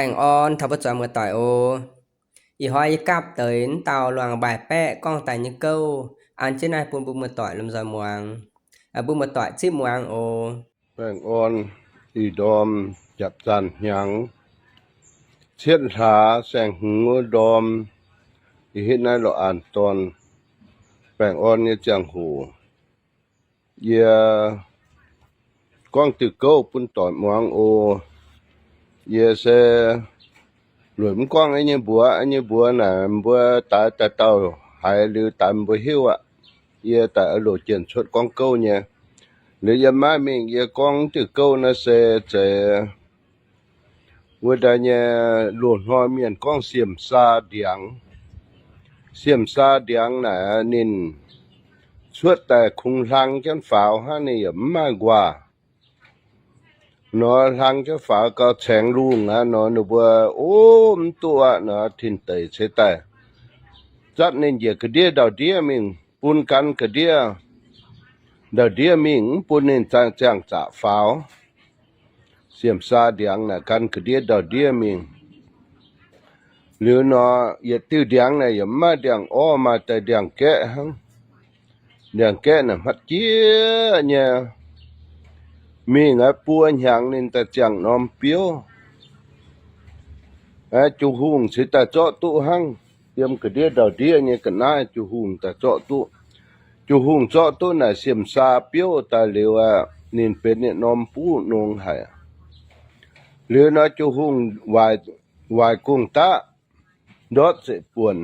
Baengh orn taux mbuo zoux muoz-doic oc. Ih hnoi yie gapv deix wuov dauh luangh mbaih baeqv gorngv daaih nyei gouv an jienv naaiv bun mbuo muoz-doic lomh nzoih muangx. Mbuo muoz-doic zipv muangx oc. Baengh orn ih ndorm japc zaanh hnyangx, cietv hlaax saeng-hmz wuov ndorm, yie hitv naaiv lorqc-aanx dorn, baengh orn nyei ziangh hoc, yie gorngv diuh gouv bun doic muangx oc. Yie se lueic mv gorngv nyei mbuox nyei mbuox naaic, mbuo daaih daaih dauh haiz liuz daaih mbuo hiuv aqv. Yie daaih loz-jienh cuotv gorngv gouv nyei. Liuz yie maiv mingh, yie gorngv diuh gouv naaiv se zeiz wuov daaih nyei, loz-hnoi mienh gorngv Siem Saa Ndiangx. Siem Saa Ndiangx naaic ninh cuotv daaih kungx hlang jienv faaux hnangv, ninh yaac mv maaih nquaah. Nor hlang jienv faaux gau caengx lungh aqv nor, ninh mbuo ov mv duqv aqv nor, tin-deic ceix daaih zatv ninh njiec ga'ndiev ndau-ndiev mingh, bun gan ga'ndiev ndau-ndiev mingh, mv bun ninh ziangh zaqc faaux. Siem Saa Ndiangx naaic gan ga'ndiev ndau-ndiev mingh. Liuz nor, yietc diuh ndiangx naaic yaac mv maaih ndiangx orv, maaih daaih ndiangx-gaeqv hnangv. Ndiangx-gaeqv naaic hmatv jieqv nyei. Mingh aqv, buo hnyangx ninh daaih ziangh norm biouv. Aa, Juv-Hungh ceix daaih zorqv duqv hnangv. Yiem ga'ndiev ndau-ndiev nyei ga'naaiv Juv-Hungh daaih zorqv duqv. Juv-Hungh zorqv duqv naaic Siem Saa biouv daaih liuz aqv, ninh benx ninh norm buv nongx haic. Liuz nor Juv-Hungh waaic gong-daqv ndortv zeqc buonc,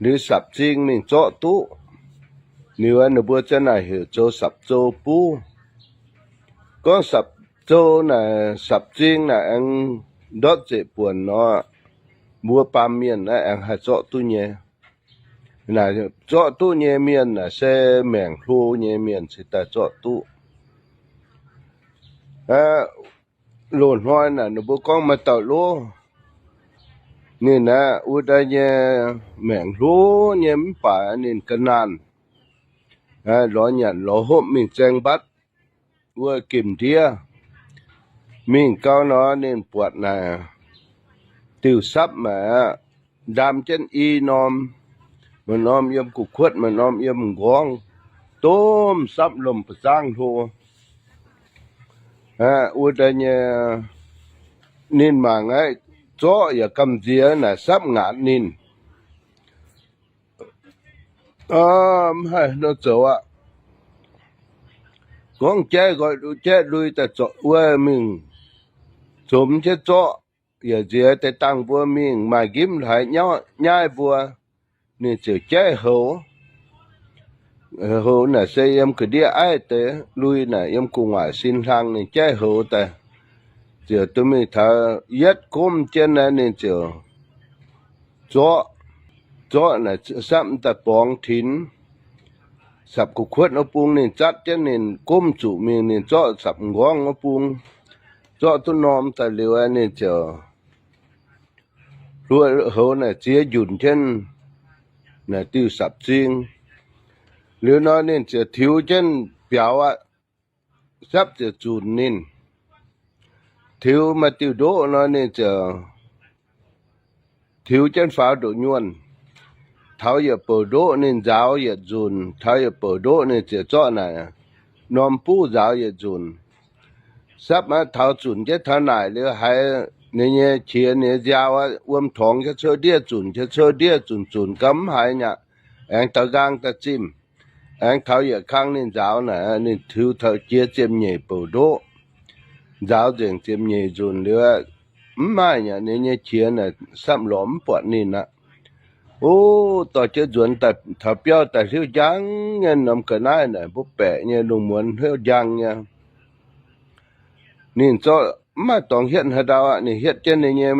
liuz Sapv-Zing mingh zorqv duqv. Liuz ninh mbuo ziang naaic heuc zoux Sapv-Zou buv. Gorngv Sapv-Zou naaic, Sapv-Zing naaic aengx ndortv zeqc buonc nor, mbuo baamh mienh naaiv aengx haih zorqv duqv nyei. Naaic zorqv duqv nyei mienh naaic se maengc hlo nyei mienh ceix daaih zorqv duqv. Loz-hnoi naaic ninh mbuo gorngv maaih dauh lov, ninh aeqv, wuov daaih nyei maengc hlo nyei mv baac ninh ga'naanh lorz nyanc lorz hopv mingh zaeng mbatv wuov gemh ndiev. Mingh gau nor ninh buatc naaic diuh sapv maac aqv, ndaam jienv i norm, maaih norm yiem gu'kuotv, maaih norm yiem m'nqorngv, domh sapv lomh ba'zangv hlo. Aqv, wuov daaih nyei ninh mangc aqv, zorqv yaac gamh nziex naaic sapv ngaatc ninh. Aa, mv haih nor zoux aqv. Gorngv jaiv nqoi jaiv lui daaih zorqv wuov mingh zomx jienv zorqv, yaac nziex deix dangh mbuo mingh maaih nqimv hlaaix nyauv nyaiv mbuo, ninh ziouc jaiv houx. Houx naaic se yiem ga'ndiev aiv deix, lui naaic yiem gu'nguaaic sin hlang ninh jaiv houx daaih. Ziouc duqv mingh taux yietv gomv jienv naaiv ninh ziouc zorqv, zorqv naaic sapv daaih borngz tinx, sapv gu'kuotv wuov bung ninh zatv jienv ninh gomv zuqc mingh, ninh zorqv sapv m'nqorngv wuov bung, zorqv duqv norm daaih liuz ninh ziouc hluo houx naaic ziex njunc jienv naaic diuh sapv-zing. Liuz nor ninh ziouc tiux jienv biaux aqv, sapv ziouc zunc ninh. Tiux maaih diuh ndoqv nor ninh ziouc tiux jienv faaux ndoqv nyuonh. Taux yietc bouc ndoqv ninh nzaaux yietc nzunc, taux yietc bouc ndoqv ninh ziouc zorqv naaic norm buv nzaaux yietc nzunc. Sapv aqv, taux zunc jienv taux naaic liuz haiz ninh nyei qiex ninh nyei nziaaux aqv, wuom torngx jienv cuotv ndiev, zunc jienv cuotv ndiev, zunc zunc gau mv haiz mi'aqv, aengx daux nqaang daaih zimh. Aengx taux yietc kang ninh nzaaux naaic, ninh tiux taux jiex ziepc nyeic bouc ndoqv, nzaaux nzengc ziepc nyeic nzunc liuz, mv maaih mi'aqv, ninh nyei qiex naaic sapv lorz mv buatc ninh aqv. O, dorh jienv nzuonx daaih taux biauv daaih hliuv njang nyei norm ga'naaiv naaic, mbuo baeqc nyei lungh muonz hliuv njang nyei. Ninh zorqv mv maaih dorngx hietv haaix ndau aqv, ninh hietv jienv ninh nyei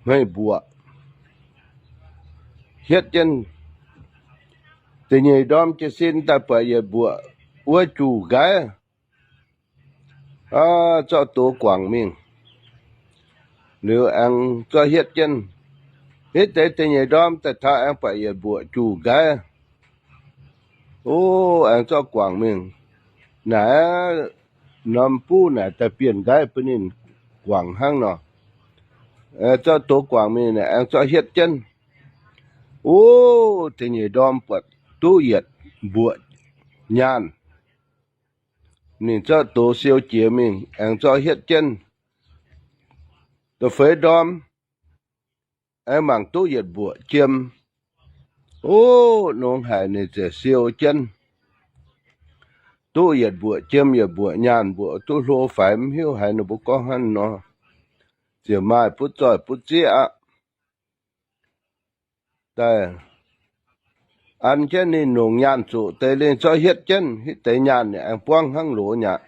hmei mbuoqc, hietv jienv da'nyeic ndorm jiez sin daaih buatc yietc mbuoqc wuov juh nqaiv, zorqv doz guangc mingh. Liuz aengx zorqv hietv jienv, hitv deix da'nyeic ndorm daaih taux aengx buatc yietc mbuoqc juh nqaiv, o, aengx zorqv guangc mingh. Naaiv norm buv naaic daaih bienh nqaiv bun ninh guangc hnangv nor. zorqv doz guangc mingh naaic aengx zorqv hietv jienv. O, da'nyeic ndorm buatc duqv yietc mbuoqc nyaanh. Ninh zorqv doz siou jiex mingh aengx zorqv hietv jienv. Da'feix ndorm aengx mangc duqv yietc mbuoqc jiem. O, nongx haic, ninh ziouc siou jienv duqv yietc mbuoqc jiem, yietc mbuoqc nyaanh, mbuoqc duqv hlo faix mv hiuv haiz ninh mbuo gorngv hnangv nor. Ziouc maaih butv zoih butv zieqv aqv. Daaih an jienv ninh nongc nyaanh zoqc deix, ninh zorqv hietv jienv, hitv deix nyaanh ninh aengx buangv hnangv loz nyaqv.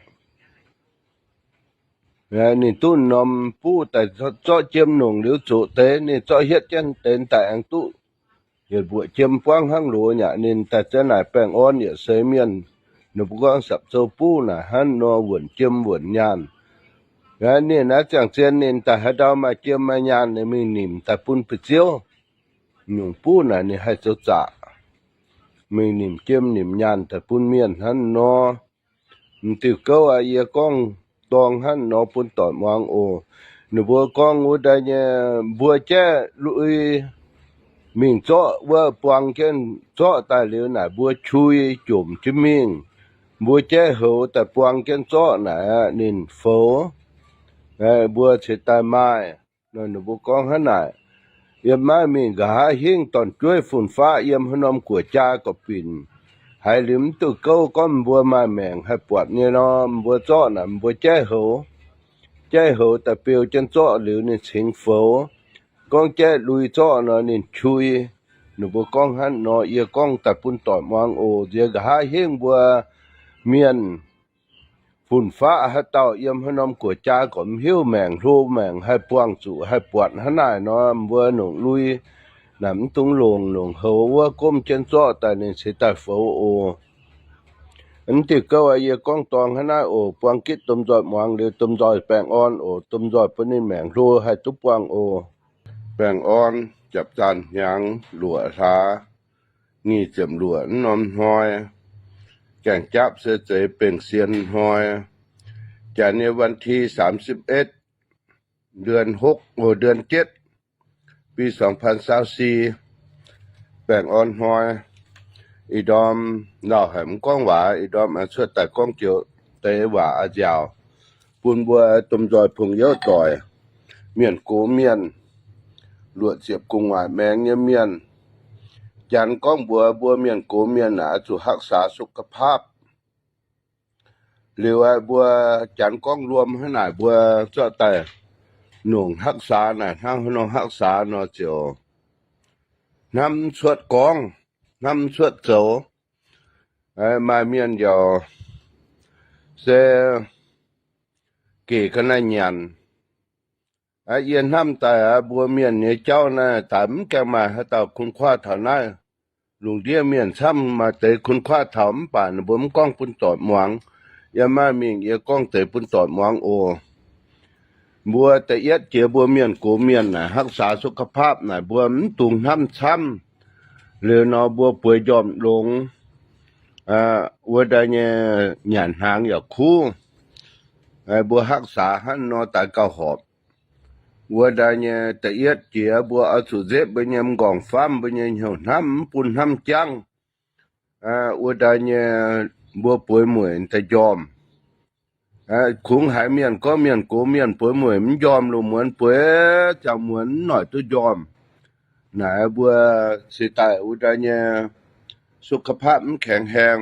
Ninh duqv norm buv daaih zorqv jiem nongc liuz zoqc deix, ninh zorqv hietv jienv deix daaih aengx duqv yietc mbuoqc jiem buangv hnangv loz nyaqv. Ninh daaih za'naaic baengh orn yietc seix mienh, ninh mbuo gorngv sapc zou buv naaic hnangv nor wuonc jiem wuonc nyaanh. Ninh naaiv ziangh zien ninh daaih haaix ndau maaih jiem maaih nyaanh ninh mingh nimc daaih bun biziouv. Nyungc buv naaic ninh haih zoux zaqc, mingh nimc jiem nimc nyaanh daaih bun mienh hnangv nor. M'diuh gouv aqv, yie gorngv dorng hnangv nor bun doic muangx oc. Ninh mbuo gorngv wuov daaih nyei, mbuo jaiv lui mingh zorqv wuov buang jienv zorqv daaih liuz naaic mbuo qui jomc jienv mingh. Mbuo jaiv houx daaih buang jienv zorqv naaic ninh foux, mbuo ceix daaih maaih. Ninh mbuo gorngv hnangv naaic. Yiem maiv mingh nqa'haav hingv dorn-jueiv fun-faqv yiem haaix norm guoqv-jaa gorqv-binc, haiz liuz mv duqv gouv gorngv mbuo maaih maengc haih buatc nyei nor, mbuo zorqv naaic mbuo jaiv houx, jaiv houx daaih beu jienv zorqv liuz ninh cingx foux. Gorngv jaiv lui zorqv nor ninh qui. Ninh mbuo gorngv hnangv nor, yie gorngv daaih bun doic muangx oc. Nziex nqa'haav hingv mbuo mienh fun-faqv haaix dauh yiem haaix norm guoqv-jaa gorqv mv hiuv maengc hlo maengc haih buangh zuqc haih buatc hnangv naaic nor, mbuo nongc lui naaic mv dungx longc, longc houx wuov gomv jienv zorqv daaih ninh ceix daaih foux oc. Mv diuh gouv yie gorngv dorng hnangv naaiv oc. Buang gitv domh nzoih muangx liuz domh nzoih baengh orn oc. Domh nzoih bun ninh maengc hlo haih duqv buangh oc. Baengh orn, japv zaanh hnyangx luoqc hlaax nyic ziepc luoqc norm hnoi, gaengh japv se zeiz bengh sien hnoi, janx nyei วันที่สามสิบเอ็ด เดือนหก โอ้ เดือนเจ็ด ปีสองพันซาวสี่ baengh orn hnoi. Ih ndorm lauh haic mv gorngv waac, ih ndorm aengx cuotv daaih gorngv joux deix waac a'nziaauc bun mbuo domh nzoih pong youv doic, mienh gox mienh, luoqc ziepc gu'nguaaic maengx nyei mienh. Janx gorngv mbuox mbuo mienh gox mienh naaic oix zuqc รักษาสุขภาพ. Liuz aeqv, mbuo janx gorngv luom hnangv naaic, mbuo zorqv daaih nongc รักษา naaic hnangv haaix nor รักษา nor ziouc hnamv cuotv gorngv, hnamv cuotv zoux. Maaih mienh yaac se gec ga'naaiv nyanc. Yie hnamv daaih aqv, mbuo mienh nyei jauv naaiv daaih mv gaengh maaih haaix dauh ค้นคว้า taux naaiv. Lungh ndiev mienh camv maaih deix ค้นคว้า taux mv baac ninh mbuo mv gorngv bun doic muangx. Yie maaih mingh yie gorngv deix bun doic muangx oc. Mbuo da'yietv jiex mbuo mienh gox mienh naaic รักษาสุขภาพ naaic mbuo mv dungx hnamv camv. Liuz nor mbuo bueix njormh longx, wuov daaih nyei nyanc hnaangx yaac kuv. Mbuo รักษา hnangv nor daaih gauh horpc. Wuov daaih nyei da'yietv jiex mbuo oix zuqc nzepv mbuo nyei m'nqorngv famv, mbuo nyei hnyouv hnamv, mv bun hnamv jangv. Wuov daaih nyei mbuo bueix mueic daaih njormh. Kungx haiz mienh gorngv mienh gox mienh bueix mueic mv njormh, lungh muonz bueix ziangh muonz mv noic duqv njormh. Naaic mbuo ceix daaih wuov daaih nyei สุขภาพ mv แข็งแรง,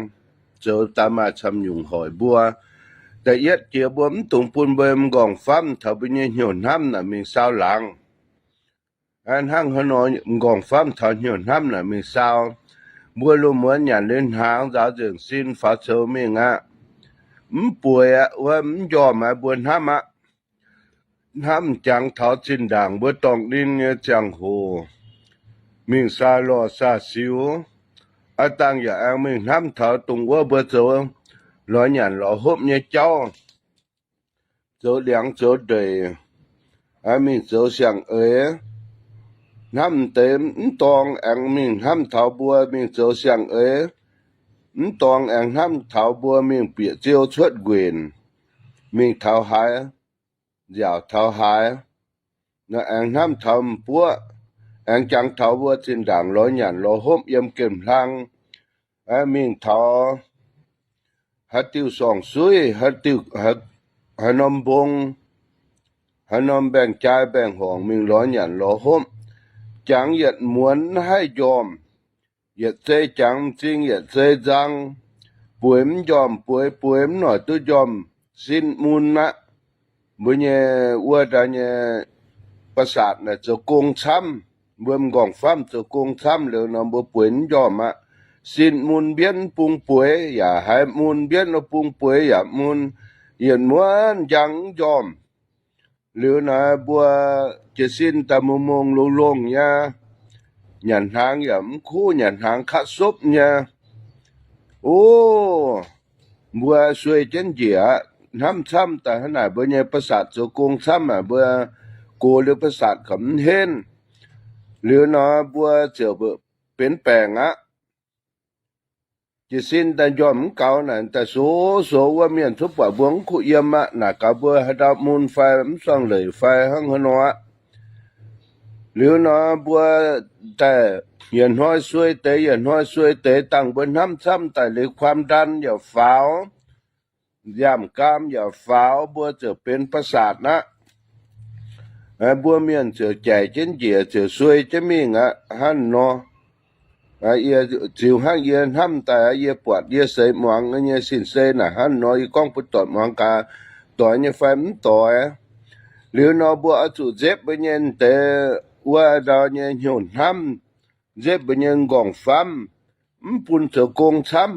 zoux daaih maaih camv nyungc hoic mbuo. Da'yietv jiex mbuo mv dungx bun mbuo m'nqorngv famv taux mbuo nyei hnyouv hnamv naaic mingh saau laangz. Hnangv haaix nor m'nqorngv famv taux hnyouv hnamv naaic mingh saau, mbuo lungh muonz nyanc liuz hnaangx nzaaux nzengc sin faaux coux mingh aqv. Mv bueix aqv, wuov mv njormh aqv, mbuo hnamv aqv. Hnamv jangx taux zinh ndaangc mbuo dorngc ninh nyei ziangh hoc, mingh saa lorh saa siux, aav dangh yaac aengx mingh hnamv taux dongh wuov mbuo zoux lorz nyanc lorz hopv nyei jauv, zoux liangx zoux ndeic, mingh zoux siang-eix. Hnamv deix mv dorngx aengx mingh hnamv taux mbuo mingh zoux siang-eix. Mv dorngx aengx hnamv taux mbuo mingh bieqc ziou cuotv nquenc, mingh taux haaix, nziaauc taux haaix. Aengx hnamv taux m'buoqv, aengx jangx taux mbuo zinh ndaangc lorz nyanc lorz hopv yiem gemh hlang, mingh taux haaix diuh sorng-suiv, haaix norm mbong, haaix norm mbaengx-jai mbaengx-horngc mingh lorz nyanc lorz hopv, jangx yietc muonz haih njormh, yietc zei jangx m'zing yietc zei nzang, bueix mv njormh, bueix bueix mv noic duqv njormh, sin mun aqv. Mbuo nyei wuov ndau nyei ba'satc naaic zoux gong camv, mbuo m'nqorngv-famv zoux gong camv liuz nor, mbuo bueix mv njormh aqv. Sin mun mbienv mv bung bueix yaac haiz mun, mbienv wuov bung bueix yaac mun, yietc muonz njang mv njormh. Liuz naaic mbuo jiez sin daaih mungh mungh longx longh nyei, nyanc hnaangx yaac mv kuv, nyanc hnaangx katv sopv nyei. O, mbuo suei jienv njiec aqv. Hnamv camv daaih hnangv naaic, mbuo nyei ba'satc zoux gong camv aqv, mbuo gox liuz ba'satc gauh mv henv. Liuz nor mbuo ziouc benx baengc aqv. Jiez sin daaih njormh mv gaux naaic, daaih sox sox wuov mienh cuotv buatc mbuo mv kuh yiem aqv. Naaic gaax mbuo haaix ndau mun fai mv suangx leic fai hnangv haaix nor aqv. Liuz nor mbuo daaih yietc hnoi suei deix, yietc hnoi suei deix, dangh mbuo hnamv camv daaih liuz, ความดัน yaac faaux, nziaamv-gaam yaac faaux, mbuo ziouc benx ประสาท aqv. Mbuo mienh ziouc jaic jienv njiec, ziouc suei jienv mingh aqv. Hnangv nor, yie ziux hnangv yie hnamv daaih, yie buatc yie seix muangx nyei sin-sei naaic hnangv nor, yie gorngv bun doic muangx gaax, doix nyei fai mv doix. Liuz nor mbuo oix zuqc nzepv mbuo nyei deix wuov ndau nyei hnyouv hnamv, nzepv mbuo nyei m'nqorngv-famv, mv bun zoux gong camv.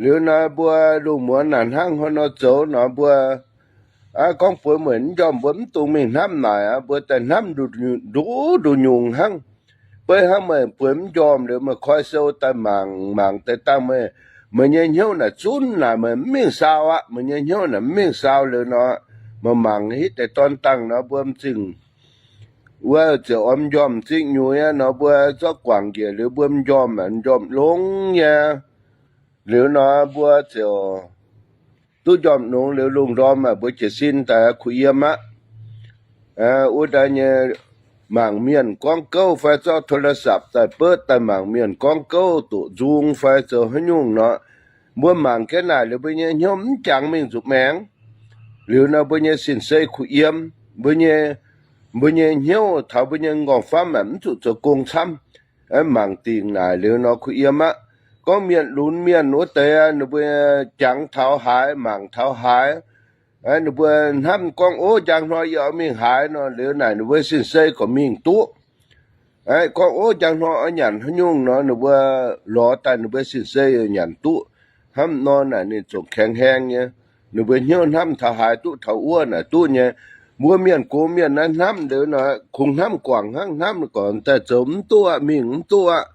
Liuz nor mbuo lungh muonz naaic hnangv haaix nor zoux nor, mbuo gorngv bueix mueic mv njormh, mbuo mv dungx mingh hnamv naaic aqv. Mbuo daaih hnamv nduqc nduqc nyungc hnangv. Beiv hnangv meih bueix mv njormh liuz, meih koi sou daaih mangc, mangc deix dangh meih, meih nyei hnyouv naaic zunv naaic, meih mv mingh saau aqv. Meih nyei hnyouv naaic mv mingh saau liuz nor, meih mangc hitv deix dorn dangh nor, mbuo m'zing wuov ziouc oix mv njormh m'zing nyuix aqv nor, mbuo zorqv guangc njiec liuz mbuo m'njormh, m'njormh longx nyei. Liuz nor mbuo ziouc duqv njormh longx liuz lungh ndorm aqv, mbuo jiez sin daaih kuh yiem aqv. Wuov ndau nyei mangc mienh gorngv gouv fai zorqv โทรศัพท์ daaih beuv daaih mangc mienh gorngv gouv doqc nzung fai zoux haaix nyungc nor, mbuo mangc jienv naaic liuz mbuo nyei hnyouv mv jangx mingh nzuqc maengx. Liuz nor mbuo nyei sin-sei kuh yiem, mbuo nyei, mbuo nyei hnyouv taux mbuo nyei m'nqorngv-famv aqv, mv zuqc zoux gong camv. Mangc dingc naaic liuz nor kuh yiem aqv. Gorngv mienh lunx mienh wuov deix, ninh mbuo jangx taux haaix, mangc taux haaix, ninh mbuo hnamv gorngv, ov, njang hnoi yie oix mingh haaix nor, liuz naaic ninh mbuo sin-sei gorqv mingh duqv. Gorngv, ov, njang hnoi oix nyanc haaix nyungc nor, ninh mbuo lorz daaih ninh mbuo sin-sei nyanc duqv. Hnamv nor naaic ninh zungv kaengx haeng nyei. Ninh mbuo hnyouv hnamv taux haaix duqv taux wuov naaic duqv nyei. Mbuo mienh gox mienh naaiv hnamv liuz nor, kungx hnamv guangc hnangv, hnamv gorngv daaih zoux mv duqv aqv, mingh mv duqv aqv.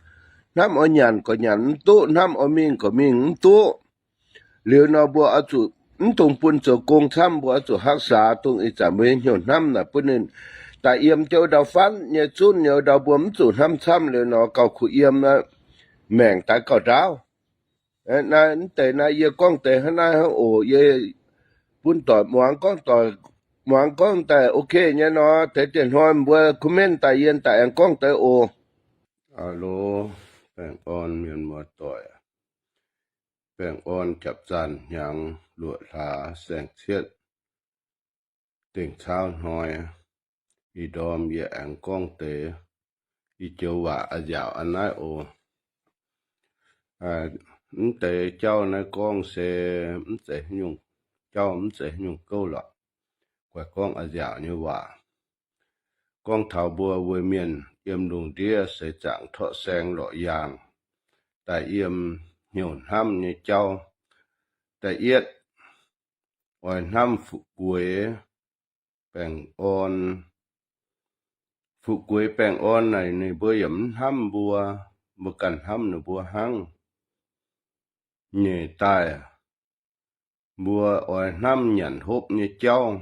Hnamv oix nyanc gorqv nyanc mv duqv, hnamv oix mingh gorqv mingh mv duqv. Liuz nor mbuo oix zuqc mv dungx bun zoux gong camv, mbuo oix zuqc รักษา dongh ih zanc mbuo nyei hnyouv hnamv naaic bun ninh daaih yiem jienv ndau fatv nyei zunv nyei ndau, mbuo mv zuqc hnamv camv liuz nor gauh kuh yiem, maengc daaih gauh ndaauv. Naaiv deix naaiv yie gorngv deix hnangv naaiv hnangv oc. Yie bun doic muangx gorngv, doic muangx gorngv daaih ok nyei nor, deix dieh hnoi mbuo comment daaih yie daaih aengx gorngv deix oc. Alo, baengh orn mienh muoz-doic. Baengh orn japv zanh hnyangx luoqc hlaax saeng-cietv dengh caauv hnoi, ih ndorm yie aengx gorngv deix ih joux waac a'nziaauc a'naaiv oc. Mv deix jauv naaiv gorngv se mv zeiz nyungc, jauv mv zeiz nyungc gouv lorqc. Guaix gorngv a'nziaauc nyei waac. Gorngv taux mbuo weic mienh yiem lungh ndiev seix zaangc torqv saeng lorqc yaangh, daaih yiem hnyouv hnamv nyei jauv. Da'yietv, oix hnamv fu'jueiv baengh orn. Fu'jueiv baengh orn naaic ninh mbuo yaac mv hnamv mbuo, mbuo ganh hnamv ninh mbuo hnangv. Nyeic daaih, mbuo oix hnamv nyanc hopv nyei jauv.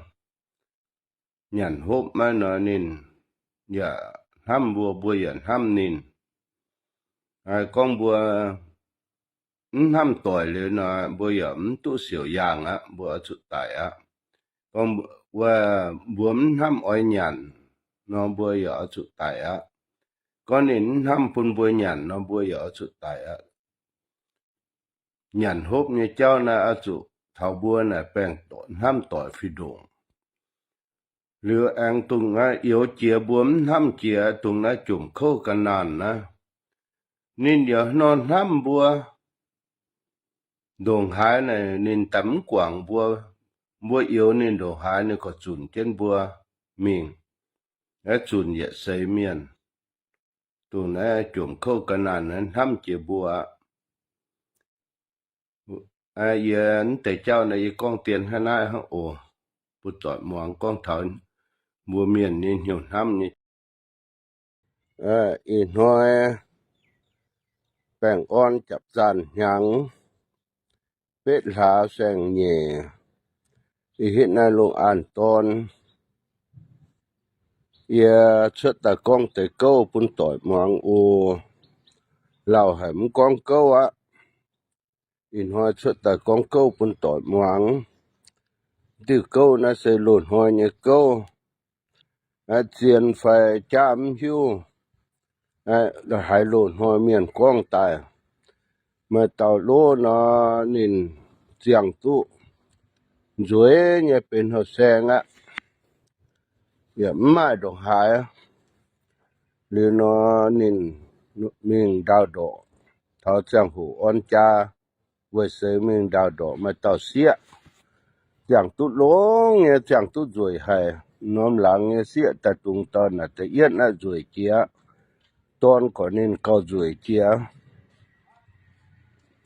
Nyanc hopv maiv nor ninh yaac hnamv mbuo, mbuo yaac hnamv ninh. Gorngv mbuo mv hnamv doic liuz nor, mbuo yaac mv duqv siouc yaangh aqv, mbuo oix zuqc daic aqv. Gorngv wuov, mbuo mv hnamv oix nyanc nor, mbuo yaac oix zuqc daic aqv. Gorngv ninh mv hnamv bun mbuo nyanc nor, mbuo yaac oix zuqc daic aqv. Nyanc hopv nyei jauv naaiv oix zuqc taux mbuo naaic baengh hnamv doic fih ndongc. Liuz aengx dongh naaiv youz jiex mbuo mv hnamv jiex, dongh naaiv jomc kouv ga'naanh naaiv, ninh yaac nor hnamv mbuo. Ndongc haaix naaic ninh daaih mv guangc mbuo. Mbuo youz ninh ndongc haaix ninh gorqv zunc jienv mbuo mingh, naaiv zunc yietc seix mienh. Dongh naaiv jomc kouv ga'naanh naaiv hnamv jiex mbuo aqv. Yie mv deix jauv naaiv yie gorngv dien hnangv naaiv hnangv oc. Bun doic muangx gorngv taux mbuo mienh nyei hnyouv hnamv nyei. Ih hnoi baengh orn japv zaanh hnyangx betv hlaax saeng-nyeic, ih hitv naaiv lungh an dorn, yie cuotv daaih gorngv deix gouv bun doic muangx oc. Lauh haic mv gorngv gouv aqv. Ih hnoi cuotv daaih gorngv gouv bun doic muangx. Diuh gouv naaiv se loz-hnoi nyei gouv. Zien fai jaav mv hiuv. Haiz loz-hnoi mienh gorngv daaih, maaih dauh lov nor, ninh ziangh duqv nzueic nyei benx hauh saeng aqv, yaac mv maaih ndongc haaix. Liuz nor, ninh mingh ndaauh ndorqc, taux ziangh hoc orn jaa weic seix mingh ndaauh ndorqc maaih dauh sieqv, ziangh duqv longx nyei, ziangh duqv nzueic haic. Norm laangz nyei sieqv daaih dungx dorn naaic da'yietv naaiv nzueic jiex, dorn gorqv ninh gauh nzueic jiex.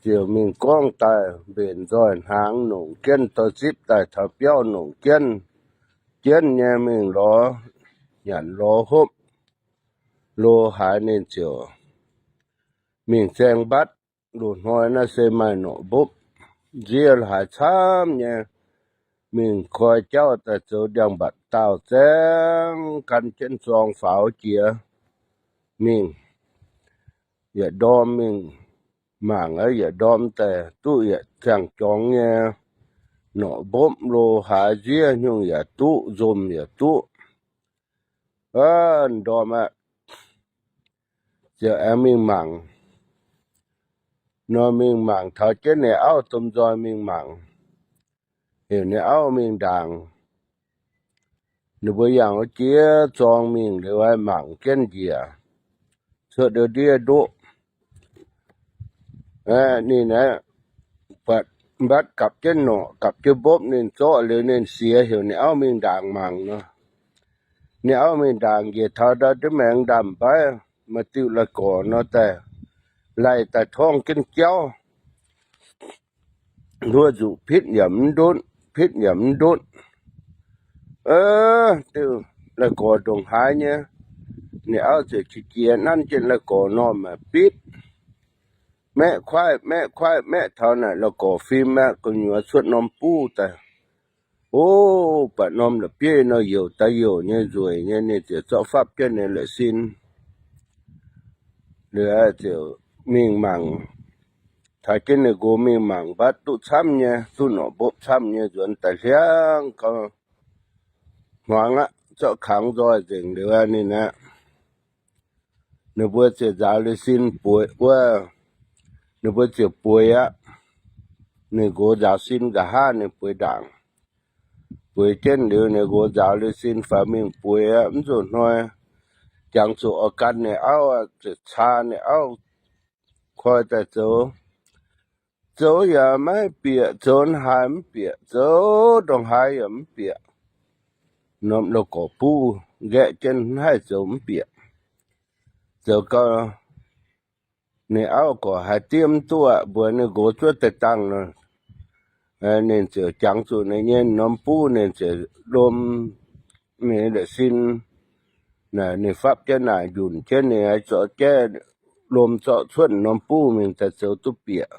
Ziouc mingh gorngv daaih mbenc nzoih hnaangx nongc jienv, dorh zipv daaih taux biauv nongc jienv. Jienv nyei mingh lorz nyanc lorz hopv lo haaix, ninh ziouc mingh zaeng mbatv. Loz-hnoi naaiv se maaih norqc mbopv nziev haaix camv nyei. Mingh koi jauv daaih zoux ndiangx-mbatc daauh zaeng gan jienv zorng faaux jiex. Mingh yietc ndorm mingh mangc, yietc ndorm daaih duqv yietc ziangh jorngx nyei norqc mbopv lo haaix, nziev nyungc yaac duqv, nzomh yaac duqv. Ndorm aqv, ziouc aengx mingh mangc. Nor mingh mangc, taux jienv ninh auv domh nzoih mingh mangc, heuc ninh auv mingh ndaangc. Ninh mbuo yangh wuov jiex zorng mingh liuz, mangc jienv njiec, cuotv ndiev ndoqv. Ninh aeqv, buatc mbatv gapv jienv norqc, gapv jienv mbopv, ninh zorqv liuz ninh siex heuc ninh auv mingh ndaangc mangc nor. Ninh auv mingh ndaangc njiec taux ndau ndiev maengx ndaamv-mbaiv, maaih diuh lai-gorx nor daaih, laih daaih torngv jienv jauv. Hluo nzuqc pitv yaac mv ndutv, pitv yaac mv ndutv. Diuh lai-gorx ndongc haaix nyei, ninh auv ziouc qiex jiez nanv jienv lai-gorx normh aeqv, bitv, maeqv kuaaiv maeqv kuaaiv maeqv taux naaic lai-gorx fim aqv, gu'nyuoz cuotv norm buv daaih. O, buatc norm la'bieiv nor youc daaih youc nyei, nzueic nyei, ninh ziouc zorqv fapv jienv ninh la'sin. Liuz ziouc mingh mangc, taux jienv ninh nqox mingh mangc mbatv duqv camv nyei, duqv norqc mbopv camv nyei, nzuonx daaih hliangv gau, hmuangx aqv, zorqv kangx nzoih nzengc liuz ninh aqv. Ninh mbuo ziouc nzaaux liuz sin bueix wuov, ninh mbuo ziouc bueix aqv. Ninh nqox nzaaux sin nqa'haav ninh bueix ndaangc. Bueix jienv liuz ninh nqox nzaaux liuz sin faaux mingh bueix aqv. Mv nzunc hnoi jangx zuqc oix gan ninh auv, ziouc caa ninh auv koi daaih zoux. Zoux yaac maiv bieqc, zoux haaix mv bieqc, zoux ndongc haaix yaac mv bieqc. Norm lauh gorx buv nqaeqv jienv haih zoux mv bieqc. Zoux gau, ninh auv gorqv haiz diev mv duqv aqv, mbuox ninh nqox zuov daaih dangh nor. Ninh ziouc jangx zuqc ninh nyei norm buv, ninh ziouc lom ninh la'sin. Naaic ninh fapv jienv naaic njunc jienv ninh zorqv jaiv lom zorqv cuotv norm buv mingh daaih zoux duqv bieqc.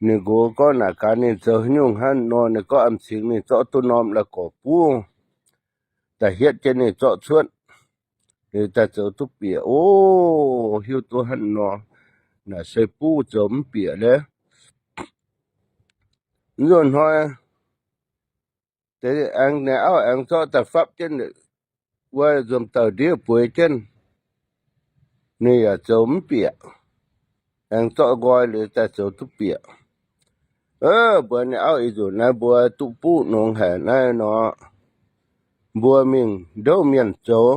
Ninh nqox gorngv naaic gaax ninh zoux nyungc hnangv nor, ninh gorngv a'cingx ninh zorqv duqv norm lauh gorx buv daaih hietv jienv ninh zorqv cuotv, ninh daaih zoux duqv bieqc. O, hiuv duqv hnangv nor, naaic se buv zoux mv bieqc le. Nzunc hnoi Aengx ninh auv aengx zorqv daaih fapv jienv wuov nzuonx dauh ndiev bueix jienv, ninh yaac zoux mv bieqc. Aengx zorqv nqoi liuz daaih zoux duqv bieqc. Mbuox ninh auv, Ih nzunc naaiv mbuo duqv buv nongx haic naaiv nor, mbuo mingh ndouv mienh zoux.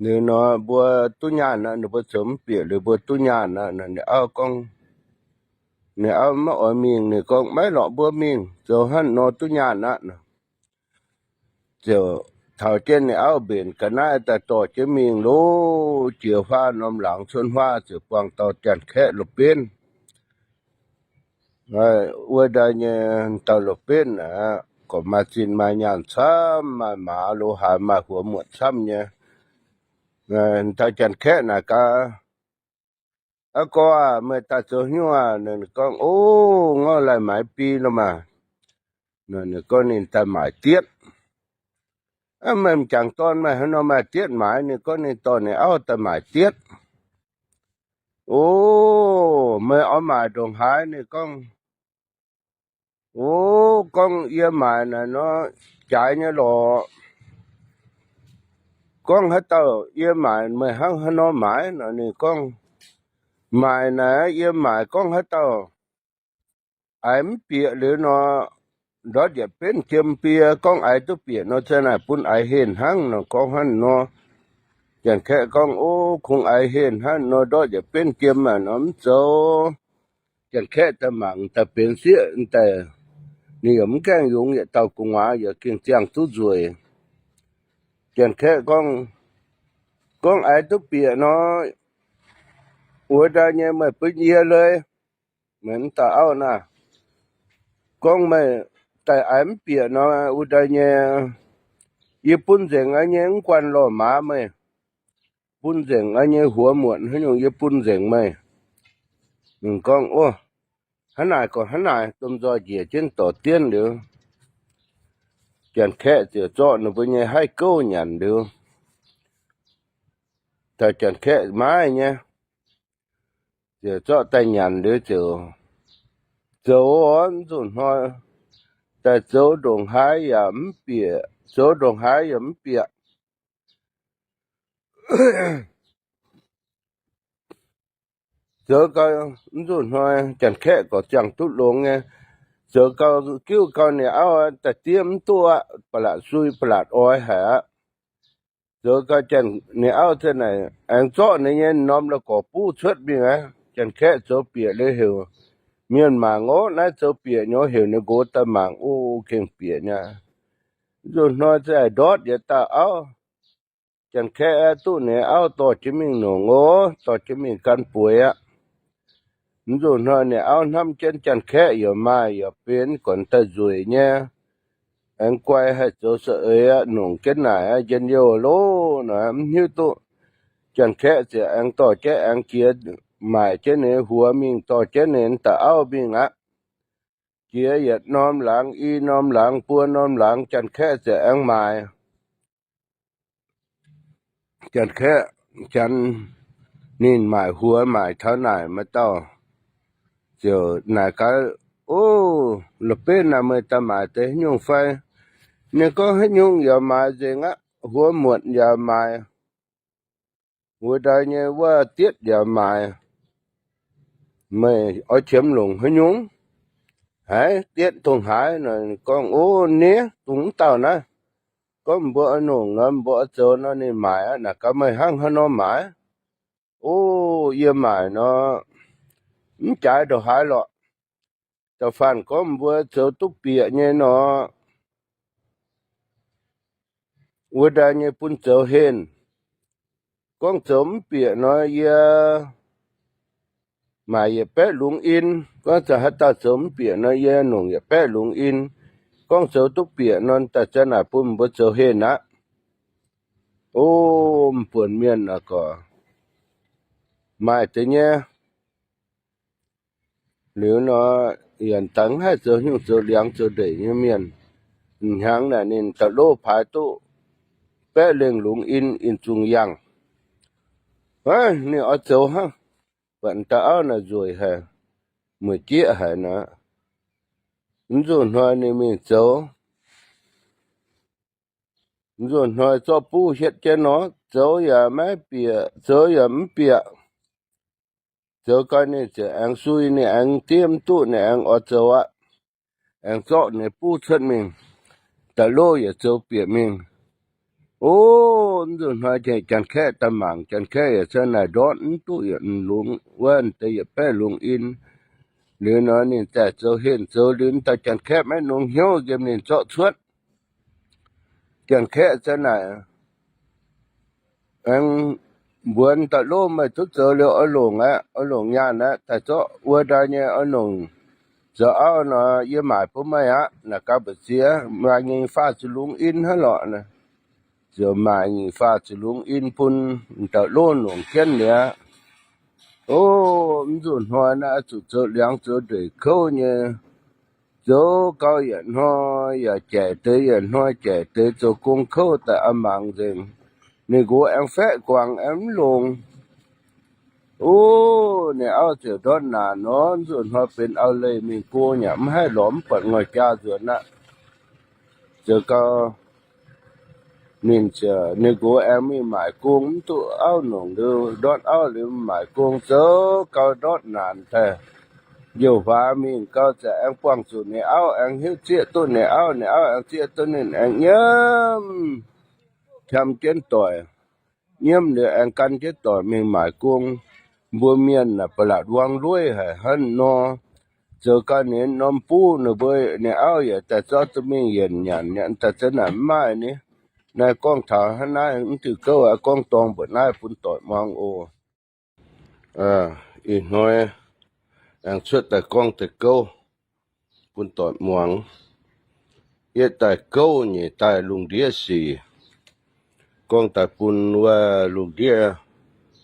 Liuz nor mbuo duqv nyaanh aqv, ninh mbuo zoux mv bieqc liuz mbuo duqv nyaanh aqv. Ninh auv gorngv, ninh auv maiv oix mingh. Ninh gorngv, Maiv lorqc, mbuo mingh, zoux hnangv nor duqv nyaanh aqv. Ziouc taux jienv ninh auv mbenc ga'naaiv daaih dorh jienv mingh loh, jiex huaav norm laangz cuotv huaav ziouc buangh dauh Janx-Kaeqv la'benv. Wuov ndaai nyei dauh la'benv aqv, gorqv maaih zinh maaih nyaanh camv, maaih maaz lo haaix, maaih huox muotc camv nyei. Dauh Janx-Kaeqv naaic gaax, Aa gorx aah, meih daaih zoux haaix nyungc aah? Ninh gorngv, O, ngorc laih maaiz bi lo maah. Ninh gorngv ninh daaih maaic dietv. Meih m'jangc dorn meih haaix nor maaih dietv maaiz? Ninh gorngv ninh dorh ninh auv daaih maaic dietv. O, meih oix maaic ndongc haaix? Ninh gorngv, O, gorngv yie maaic naaic nor jaaix nyei lorqc. Gorngv haaix dauh yie maaic meih hnangv haaix nor maaiz nor? Ninh gorngv, Maaic naaic yie maaic gorngv haaix dauh aiz mv bieqc liuz nor, ndortv yietc benv jiem bie. Gorngv aiz duqv bieqc nor, ziang naaic bun aiz henh hnangv nor. Gorngv hnangv nor, Janx-Kaeqv gorngv, O, kungx aiz henh hnangv nor, ndortv yietc benv jiem aqv nor mv zoux. Janx-Kaeqv daaih mangc daaih benx sieqv daaih, ninh yaac mv gaengh yungz yietc dauh gu'nguaaz, yaac gengh ziangh duqv nzueic. Janx-Kaeqv gorngv, Gorngv aiz duqv bieqc nor, wuov ndaai nyei meih bun yie leiz. Meih mv dauh auv naaic, gorngv meih daaih aiz mv bieqc nor, wuov ndaai nyei yie bun nzengc aqv nyei, mv guanh lorh maaz meih. Bun nzengc aqv nyei, huox muotc haaix nyungc yie bun nzengc meih. Ninh gorngv, O, hnangv naaic gorqv hnangv naaic. Domh nzoih njiec jienv dorc dienv liuz, Janx-Kaeqv ziouc zorqv ninh mbuo nyei haih gouv nyanc liuz, taux Janx-Kaeqv maiv nyei, ziouc zorqv daaih nyanc liuz ziouc zoux, mv zuqc hnoi daaih zoux ndongc haaix yaac mv bieqc, zoux ndongc haaix yaac mv bieqc. Zoux gau, mv zuqc hnoi Janx-Kaeqv gorqv ziangh duqv longx nyei. Zoux gau, giuv gau ninh auv daaih diev mv duqv aqv, ba'laqc sui ba'laqc oix haic aqv. Zoux gau ninh auv ziouc naaic aengx zorqv ninh nyei norm la'gorx buv cuotv mingh aqv. Janx-Kaeqv zoux bieqc liuz heuc mienh mangc, O, naaiv zoux bieqc nyei, heuc ninh nqox daaih mangc, O, gengh bieqc nyei. Mv zuqc hnoi ziouc ndortv yietc dauh auv. Janx-Kaeqv duqv ninh auv dorh jienv mingh nongc, O, dorh jienv mingh gan bueix aqv. Mv zuqc hnoi ninh auv hnamv jienv Janx-Kaeqv yaac maaih yaac benx gornx daaih nzueic nyei, aengx guai haih zoux za'eix aqv, nongc jienv naaic aqv, njien-youh loh nor mv hiuv duqv. Janx-Kaeqv ziouc aengx dorh jienv, aengx jiex maaic jienv ninh huox mingh, dorh jienv ninh dauh auv mingh aqv. Jiex yietc norm laangz, i norm laangz, buo norm laangz, Janx-Kaeqv ziouc aengx maaic. Janx-Kaeqv, Janx, ninh maaic huox maaic taux naaic, maaih dauh ziouc naaic gaax, O, la'benv naaic, meih daaih maaic deix haaix nyungc fai? Ninh gorngv, Haaix nyungc yaac maaic nzengc aqv. Huox muotc yaac maaic, wuov ndaai nyei wuov dietv yaac maaic. Meih oix qiemx longc haaix nyungc? Haiz dietv dongh haaix? Ninh gorngv, O, nie dongh mv dauh naaiv. Gorngv mbuo oix nongc nor, mbuo oix zoux nor, ninh maaic aqv. Naaic gaax, Meih hnangv haaix nor maaic? O, yie maaic nor, mv jaaix ndongc haaix lorqc. Da'faanh gorngv mbuo zoux duqv bieqc nyei nor, wuov ndaai nyei bun zoux henh. Gorngv zoux mv bieqc nor, yie maaic yietc baeqv lungz in. Gorngv zoux haaix dauh zoux mv bieqc nor, yie nongc yietc baeqv lungz in. Gorngv zoux duqv bieqc nor, daaih ziang naaic bun mbuo zoux henh aqv. O, m'buonc mienh aqv gorx, maaih deix nyei. Liuz nor, yienc dangx haih zoux nyungc zoux liangx zoux ndeic nyei mienh. M'hnyangx naaic ninh da'lov paaix duqv baeqv lengh lungz in, in zungh yangh. Aav, ninh oix zoux hnangv. Buatc dauh auv naaic nzueic haic, mueic jieqv haic nor, mv zuqc hnoi ninh mingh zoux. Nzuqc hnoi zorqv buv hietv jienv nor, zoux yaac maiv bieqc, zoux yaac mv bieqc. Zoux gau ninh ziouc aengx sui, ninh aengx diev mv duqv, ninh aengx oix zoux aqv. Aengx zorqv ninh buv cuotv mingh, da'lov yaac zoux bieqc mingh. O, nzuqc hnoi janx-kaeqv daaih mangc, janx-kaeqv yaac zanc naaic ndortv mv duqv yietc lungz wuov deix yietc baeqv lungz in. Liuz nor ninh daaih zoux henh zoux liuz, dauh janx-kaeqv maiv nongx hnyouv nqemh ninh zorqv cuotv. Janx-kaeqv zanc naaic aengx mbuox da'lov, meih duqv zoux liuz oix longc aqv, oix longc nyaanh aqv, daaih zorqv wuov ndau nyei oix longc zoux auv nor, yie maaic bun meih aqv. Naaic gauh mbu'ziex, maaih nyei faah ziepc lungz in hnangv lorqc. Ziouc maaic nyei faah ziepc lungz in bun da'lov longc jienv liuz. O, mv nzuqc hnoi naaiv zuqc zoux liangx zoux ndeic kouv nyei. Zoux gau yietc hnoi yaac jaic deix, yietc hnoi jaic deix, zoux gong kouv daaih a'mangc nzengc. Ninh nqox aengx faeqv guangc aengx mv longc. O, ninh auv ziouc ndortv naanc nor, nzuqc hnoi benx auv-leih mingh go yaac mv haih lorz mv buatc ngoi jaa nzuonx aqv. Zoux gau ninh ziouc, ninh nqox aengx mingh maaic gong mv duqv auv longc liuz, ndortv auv liuz maaic gong zoux gau ndortv naanc daaih. Youh huaax mingh gau ziouc aengx buangh zuqc ninh auv, aengx hiuv zieqv duqv ninh auv, ninh auv aengx zieqv duqv ninh, aengx nyiemv, tiam jienv doic. Nyiemv liuz aengx gan jienv doic mingh maaic gong. Mbuo mienh naaic ba'latc wang lueiv haic hnangv nor. Zoux gau ninh norm buv ninh mbuo, ninh auv yaac daaih zorqv duqv mingh yienc nyanc, nyanc daaih zanc naaic mv maaih ni. Naaiv gorngv taux hnangv naaiv mv diuh gouv aqv, gorngv dorngx mbuoqc naaiv bun doic muangx oc. Ih hnoi aengx cuotv daaih gorngv deix gouv bun doic muangx. Yietv daaih gouv, nyeic daaih lungh ndiev sic. Gorngv daaih bun wuov lungh ndiev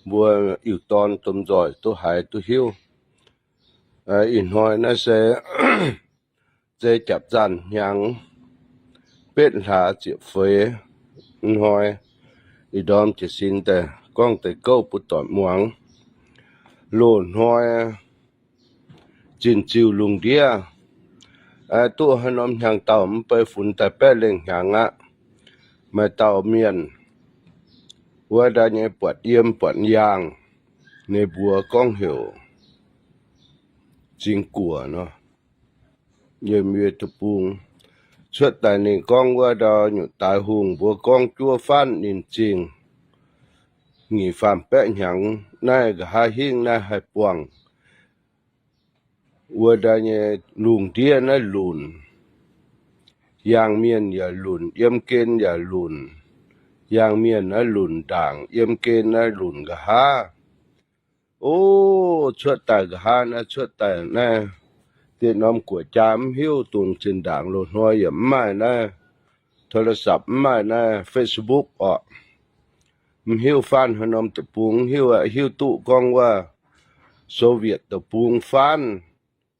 mbuo iu-dorn domh nzoih duqv haiz duqv hiuv. Ih hnoi naaiv se zei japc zanh hnyangx betv hlaax ziepc feix hnoi, ih ndorm jiez sin daaih gorngv deix gouv bun doic muangx. Loz-hnoi zinh ziuh lungh ndiev, duqv haaix norm hnyangx-daauh mv bei funx daaih baeqv lengh hnyangx aqv. Maaih dauh mienh wuov ndaaih nyei buatc yiem buatc yaangh, ninh mbuox gorngv heuc Zingh Guoqv nor, yiem yie deic-bung. Cuotv daaih ninh gorngv wuov ndau nyutc daaix hungh mbuo gorngv juov faanv ninh zingh nyic faam baeqv hnyangx naaiv nqa'haav hingv naaiv haih buangh wuov ndaaih nyei lungh ndiev naaiv lunc. Yaangh mienh yaac lunc, yiem gen yaac lunc. Yaangh mienh naaiv lunc ndaangc, yiem gen naaiv lunc nqa'haav. O, cuotv daaih nqa'haav naaiv, cuotv daaih naaiv, diex norm guoqv jaa mv hiuv, dongh zinh ndaangc loz-hnoi yaac mv maaih naaiv โทรศัพท์ mv maaih naaiv Facebook orqc. Mv hiuv faanv haaix norm deic-bung, mv hiuv, hiuv duqv gorngv wuov Soviet deic-bung faanv,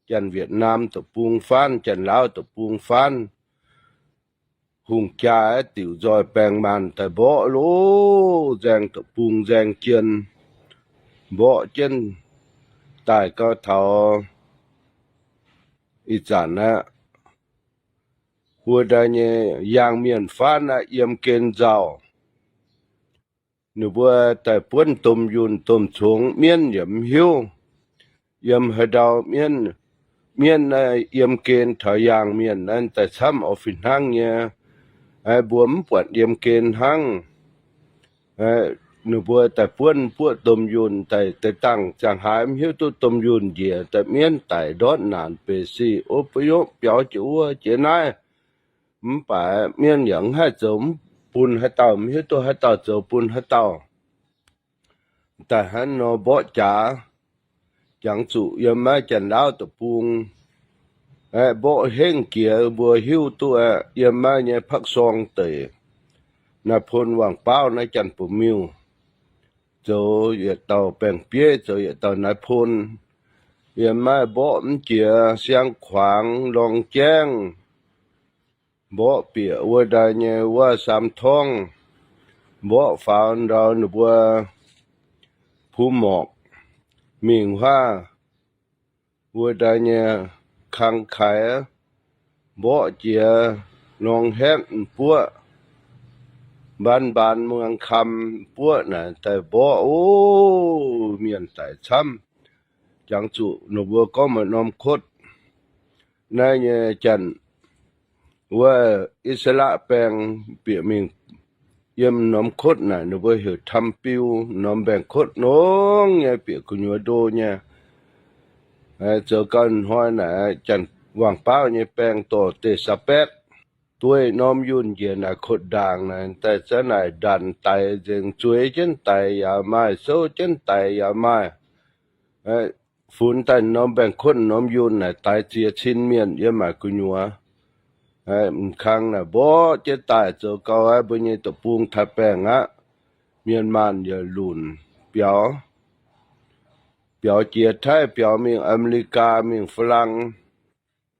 Janx-Wietc Naam deic-bung faanv, Janx-Laauv deic-bung faanv. Hungh jaa diuc nzoih baengh maanh daaih mborqv loh, nzaeng deic-bung nzaeng jien, mborqv jienv daaih gau taux ih zanc aqv. Wuov ndaaih nyei yaangh mienh faanv aqv, yiem gen nzauh. Ninh mbuo daaih buonv domh yunh domh congx, mienv yaac mv hiuv yiem haaix ndau. Mienv, mienv naaiv yiem gen taux yaangh mienh naaiv daaih camv oix fih hnangv nyei. Mbuo mv buatc yiem gen hnangv. Ninh mbuo daaih buonv buoqv domh yunh daaih, deix dangh ziangh haaix mv hiuv duqv domh yunh njiec daaih mienv daic ndortv naanc beic sic, o, ba'yopv biaux jiex wuov jiex naaiv. Mv baac mienv yaac mv haih zoux bun haaix dauh, mv hiuv duqv haaix dauh zoux bun haaix dauh. Daaih hnangv nor mborqv jaax, jangx zuqc yiem maiv Janx-Laauv deic-bung, aeqv, mborqv hengv jiex mbuo hiuv duqv aeqv, yiem maiv nyei Pakv Sorng deic, Nai Pon Wangc Baauv naaiv Janx-Bun-Miuh, zoux yietc dauh baeng-bieiv, zoux yietc dauh Nai Pon, yiem maiv mborqv mv jiex Siang-Kuangx, Lorng-Jaengv, mborqv bieqc wuov ndaaih nyei wuov Saam-Torngv, mborqv faaux ndau ninh mbuo Pu-Morc, mingh huaav wuov ndaaih nyei Kang-Kaix, mborqv jiex Norng-Haeqv, M'Buoqv, Mbaanx Mbaanx Muangx Kam buoqv naaic daaih mborqv, o, mienh daic camv. Jangx zuqc ninh mbuo gorngv maaih norm kotv, naaiv nyei janx wuov I^saa^laa^en baeng bieqc mingh yiem norm kotv naaic ninh mbuo heuc Tam Biu, norm mbaengx-kotv nongx nyei, bieqc gu'nyuoz ndo nyei. Zoux gau hnoi naaic janx wangc baauv nyei baeng dorh deix Saabaetv, dueiv norm yunh njiec naaic kotv ndaangc naaic daaih zanc naaic ndanc daix nzengc, zueiz jienv daix yaac maaih, souv jienv daix yaac maaih. Funx daaih norm mbaengx-kotv norm yunh naaic daix ziex cin mienh yiem naaic gu'nyuoz. M'kang naaic mborqv jienv daaih zoux gau aqv, mbuo nyei deic-bung taaix-baengh aqv. Mienh maanh yaac lunc biaux, biaux jiex Taiv, biaux mingh Aa^me^li^gaa, mingh Faa^lang,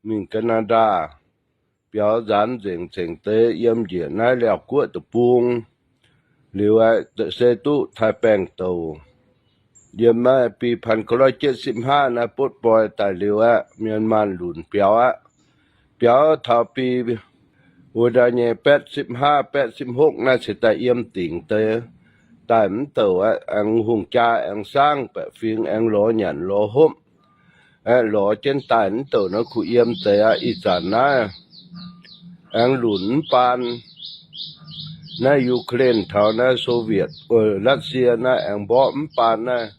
mingh Gaa^naa^ndaa, biaux nzaanx nzengc cengx deix yiem njiec naaiv Laauv Guoqv deic-bung. Liuz aeqv, se duqv taaix-baengh douc. Yiem naaiv ปีพันเก้าร้อยเจ็ดสิบห้า naaiv butv-boih daaih liuz aeqv, mienh maanh lunc biaux aqv. Biaux taux ปี wuov ndaai nyei แปดสิบห้า แปดสิบหก naaiv ceix daaih yiem dingc deix. Daaih mv douc aeqv, aengx hungh jaa aengx saangv, baeqc fingx aengx lorz nyanc lorz hopv. Aeqv, lorz jienv daaih mv douc naaiv kuh yiem deix aqv. Ih zanc naaiv aengx lunc mv baan. Naaiv Ukraine taux naaiv Soviet, Russia naaiv aengx mborqv mv baan naaiv.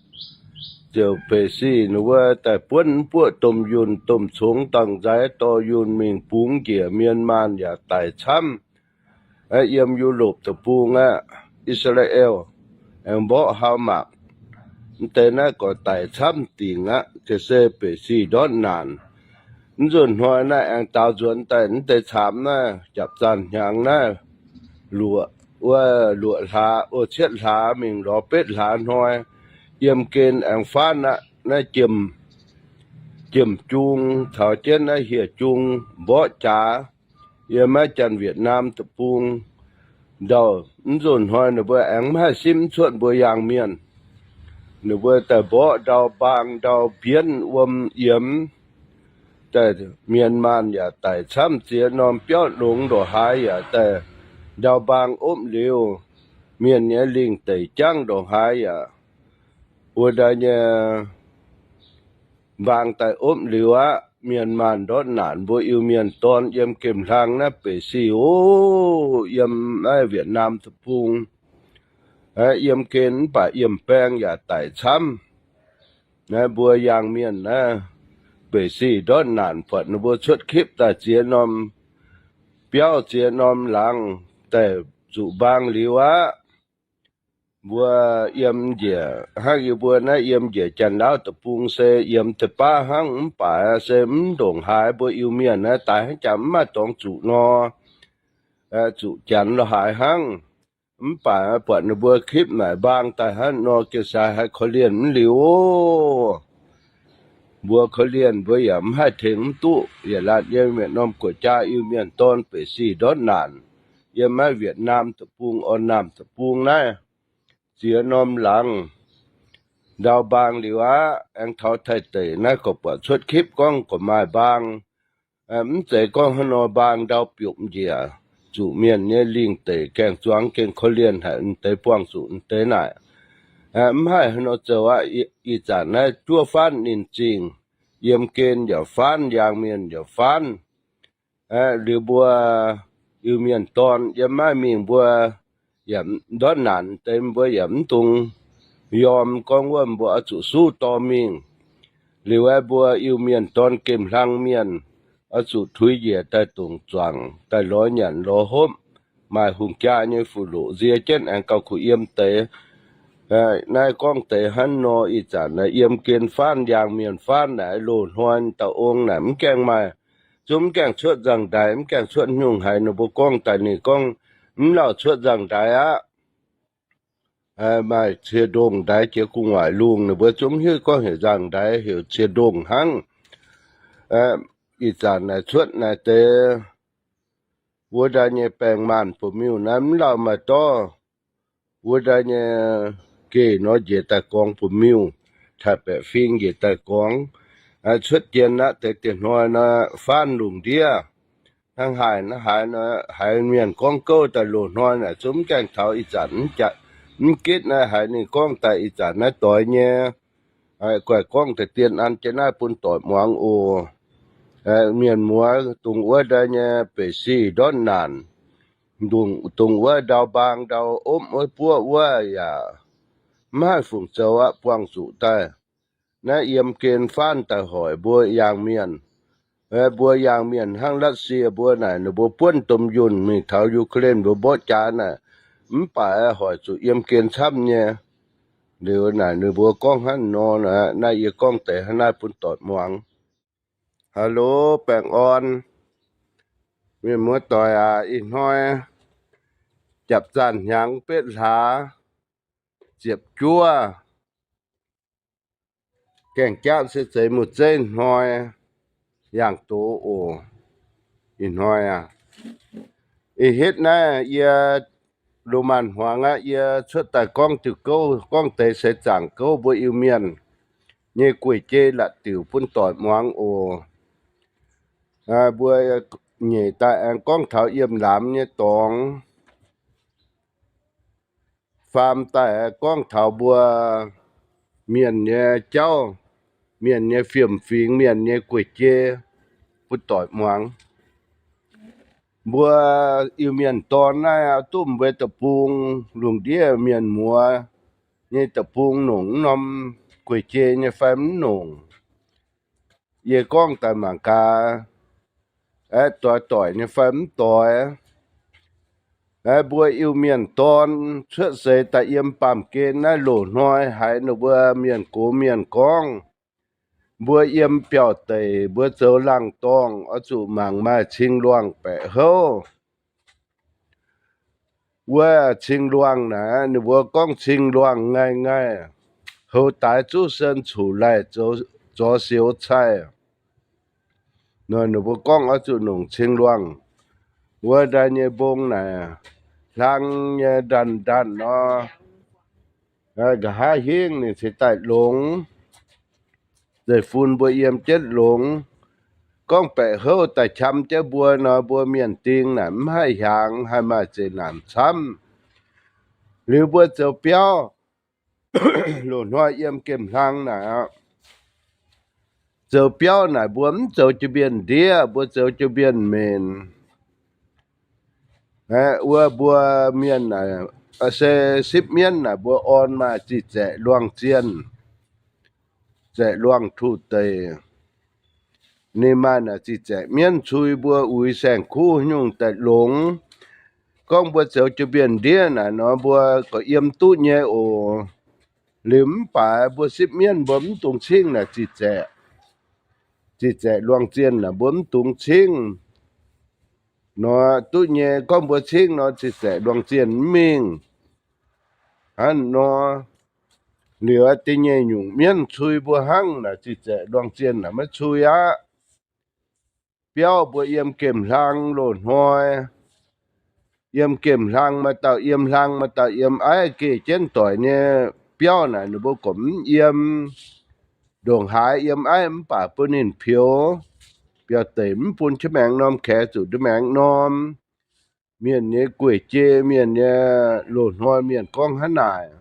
Ziouc beic sic ninh wuov daaih buonv mv buoqv domh yunh domh congx dangh nzaix dorh yunh mingh bungx njiec, mienh maanh yaac daic camv. Yiem Yu^lopc deic-bung aqv, I^saa^laa^en aengx mborqv Haamaax. Mv deix naaiv gorx daic camv dingc aqv, ga'sie beic sic ndortv naanc. Mv nzunc hnoi naaiv aengx daaux nzuonx daaih mv deix caamx naaiv, japc zanh hnyangx naaiv, luoqc wuov luoqc hlaax, o, cietv hlaax mingh lorz betv hlaax hnoi, yiem gen aengx faanv aqv. Naaiv Jiem Jung caux jienv naaiv Hieh Jung mborqv jaax yiem maiv Janx-Wietc^naam deic-bung. Ndau mv nzunc hnoi ninh mbuo aengx mv haih simv cuotv mbuo yangh mienh. Ninh mbuo daaih mborqv ndau mbaang ndau mbienv wuom yiemx, daaih mienh maanh yaac daic camv, ziex norm biauv longx ndongc haaix yaac daaih ndau mbaang opv liuz, mienh nyei lingh deic jangv ndongc haaix yaac wuov ndaai nyei mbaang daaih opv liuz aqv. Mienh maanh ndortv naanc, mbuo Iu-Mienh dorn yiem gemh hlang naaiv beic sic, o, yiem naaiv Wietc^naam deic-bung, yiem gen mv baac yiem baeng yaac daic camv. Naaiv mbuo yangh mienh naaiv beic sic ndortv naanc, buatc ninh mbuo cuotv kipv daaih ziex norm biauv ziex norm laangz daaih zuqc mbaang liuz aqv. Mbuo yiem njiec hnangv yie mbuo naaiv yiem njiec Janx-Laauv deic-bung se yiem deix baav hnangv mv baac se mv ndongc haaix mbuo Iu-Mienh naaiv daaih hnangv jaax mv maaih dorngx zuqc nor, zuqc Janx lo haaix hnangv. Mv baac buatc ninh mbuo kipv naaic mbaang daaih hnangv nor, gengh sai haiz korv-lienh mv liuz, mbuo korv-lienh mbuo yaac mv haih tengx mv duqv, yietc laanh yiem yietc norm guoqv-jaa Iu-Mienh dorn beic sic ndortv naanc, yiem maiv Wietc^naam deic-bung, orn naamh deic-bung naaiv, ziex norm laangz ndau mbaang liuz aqv. Aengx taux Taiv deic naaiv gorqv-buatc cuotv kipv gorngv gorqv maaih mbaang, mv zeiz gorngv hnangv nor mbaang ndau biopv njiec, zuqc mienh nyei lingh deic gaengh zuangx gengh korv-lienh haic, deix buangh zuqc deix naaic. Mv haih hnangv nor zoux aqv. Ih zanc naaiv juov faanv ninh zingh, yiem gen yaac faanv, yangh mienh yaac faanv. Liuz mbuo Iu-Mienh dorn yiem maiv mingh mbuo yaac ndortv naanc deix, mbuo yaac mv dungx yiem gorngv wuov mbuo oix zuqc suv dorh mingh. Liuz aeqv, mbuo Iu-Mienh dorn gemh hlang mienh oix zuqc tuix njiec daaih dongc zuangx daaih lorz nyanc lorz hopv, maaih hungh jaa nyei fuqv-loqc nzie jienv aengx gauh kuh yiem deix. Naaiv gorngv deix hnangv nor, ih zanc naaic yiem gen faanv, yangh mienh faanv naaic, loz-hnoi dauh ong naaic mv gaengh maaih, zungv mv gaengh cuotv nzangc-ndaix, mv gaengh cuotv nyungc haaix. Ninh mbuo gorngv daaih ninh gorngv mv lauh cuotv nzangc-ndaix aqv. Maaih cie-ndongh ndaix jiex gu'nguaaic lungh, ninh mbuo zungv hiuv gorngv heuc nzangc-ndaix, heuc cie-ndongh hnangv. Ih zanc naaic cuotv naaic deix wuov ndaai nyei baeng maanh buoz-miuh naaiv mv lauh maaih dorv. Wuov ndaai nyei geh nor njiec daaih gorngv buoz-miuh, taaix-baeqc fing njiec daaih gorngv. Cuotv jien aqv, deix diex hnoi nor faanv lungh ndiev. Hnangv haaix nor, haaix nor, haiz mienh gorngv gouv daaih loz-hnoi naaic zungv mv gaengh taux ih zanc, mv gitv naaiv haiz ninh gorngv daaih ih zanc naaiv doix nyei. Guaih gorngv deix dien an jienv naaiv bun doic muangx oc. Mienh muoz dongh wuov ndai nyei beic sic ndortv naanc, dongh wuov ndau mbaang ndau opv wuov buoqv wuov yaac mv haih fungc zoux aqv, buangh zuqc daaih. Naaiv yiem gen faanv daaih hoic mbuo yaangh mienh. Mbuo yaangh mienh hnangv Latv^sie mbuo naaic, ninh mbuo buonv domh yunh mingh taux Ukraine mbuo mborqv jaax naaic, mv baac hoic zuqc yiem gen camv nyei. Liuz naaic ninh mbuo gorngv hnangv nor, naaiv yie gorngv deix hnangv naaiv bun doic muangx. Hello, baengh orn. Mienh muoz-doic aac, ih hnoi japc zaanh hnyangx betv hlaax ziepc juov, gaengh jaav se zeix muoz-zeiv hnoi yangh doz oc. Ih hnoi aac, ih hitv naaiv yie loz-maanz-hmuangx aqv, yie cuotv daaih gorngv diuh gouv, gorngv deix seix zaangc gouv mbuo Iu-Mienh nyei gueic jei la'diuc bun doic muangx oc. Mbuo nyeic daaih aengx gorngv taux yiem laamz nyei dorngx. Faam daaih gorngv taux mbuo mienh nyei jauv, mienh nyei fiem-fingx, mienh nyei gueic jei bun doic muangx. Mbuo Iu-Mienh dorn naaiv duqv mbuo deic-bung lungh ndiev mienh muoz nyei deic-bung nongc mv norm gueic jei nyei fai mv nongc? Yie gorngv daaih mangc gaax, aeqv, doix doic nyei fai mv doix? Aeqv, mbuo Iu-Mienh dorn cuotv seix daaih yiem baamh gen naaiv loz-hnoi haiz ninh mbuo mienh gox mienh gorngv, mbuo yiem biauv-deic mbuo zoux laangh dorngh oix zuqc mangc maaih cing-luangh baeqc houv. Wuov cing-luangh naaic, ninh mbuo gorngv cing-luangh ngaih ngaih, houx daaix zuqv sen cuqv laih zorx sioux caih nor, ninh mbuo gorngv oix zuqc nongc cing-luangh. Wuov ndai nyei mbong naaic, hlang nyei ndanc ndanc nor, nqa'haav hingv ninh cingx daaih longx. Zeiv-fun mbuo yiem jienv longx. Gorngv baeqc houv daaih qam jienv mbuo nor, mbuo mienh ding naaic mv haih hiaangx, haih maaih zeqc naanc camv. Liuz mbuo zoux biauv, loz-hnoi yiem gemh hlang naaic aqv. Zoux biauv naaic mbuo mv zoux jiu-mbienv ndiev, mbuo zoux jiu-mbienv menc. Aeqv, wuov mbuo mienh naaic, se sipv mienv naaic mbuo orn maaih zih zaeqc luangh zienh, zaeqc luangh tuh deic. Ninh maaih naaic zih zaeqc mienv cui mbuo uix saeng-kuv nyungc daaih longx. Gorngv mbuo zoux jiu-mbienv ndiev naaic nor, mbuo gorqv yiem duqv nyei oc. Liuz mv baac mbuo sipv mienv mbuo mv dungx cingv naaic zih zaeqc. Zih zaeqc luangh zienh naaic mbuo mv dungx cingv nor duqv nyei. Gorngv mbuo cingv nor, zih zaeqc luangh zienh mv mingh. Hnangv nor, liuz da'nyeic nyungc mienv cui mbuo hnangv naaic zih zaeqc luangh zienh naaic maiv cui aqv. Biauv mbuo yiem gemh hlang loz-hnoi, yiem gemh hlang maaih dauh yiem hlang, maaih dauh yiem aiv, geh jienv doic nyei biauv naaic ninh mbuo gorqv mv yiem. Ndongc haaix yiem aiv mv baac bun ninh pioux. Biauv-deic mv bun jienv maengx norm, kaex zuqc ndiev maengx norm. Mienh nyei gueic jei, mienh nyei loz-hnoi mienh gorngv hnangv naaic.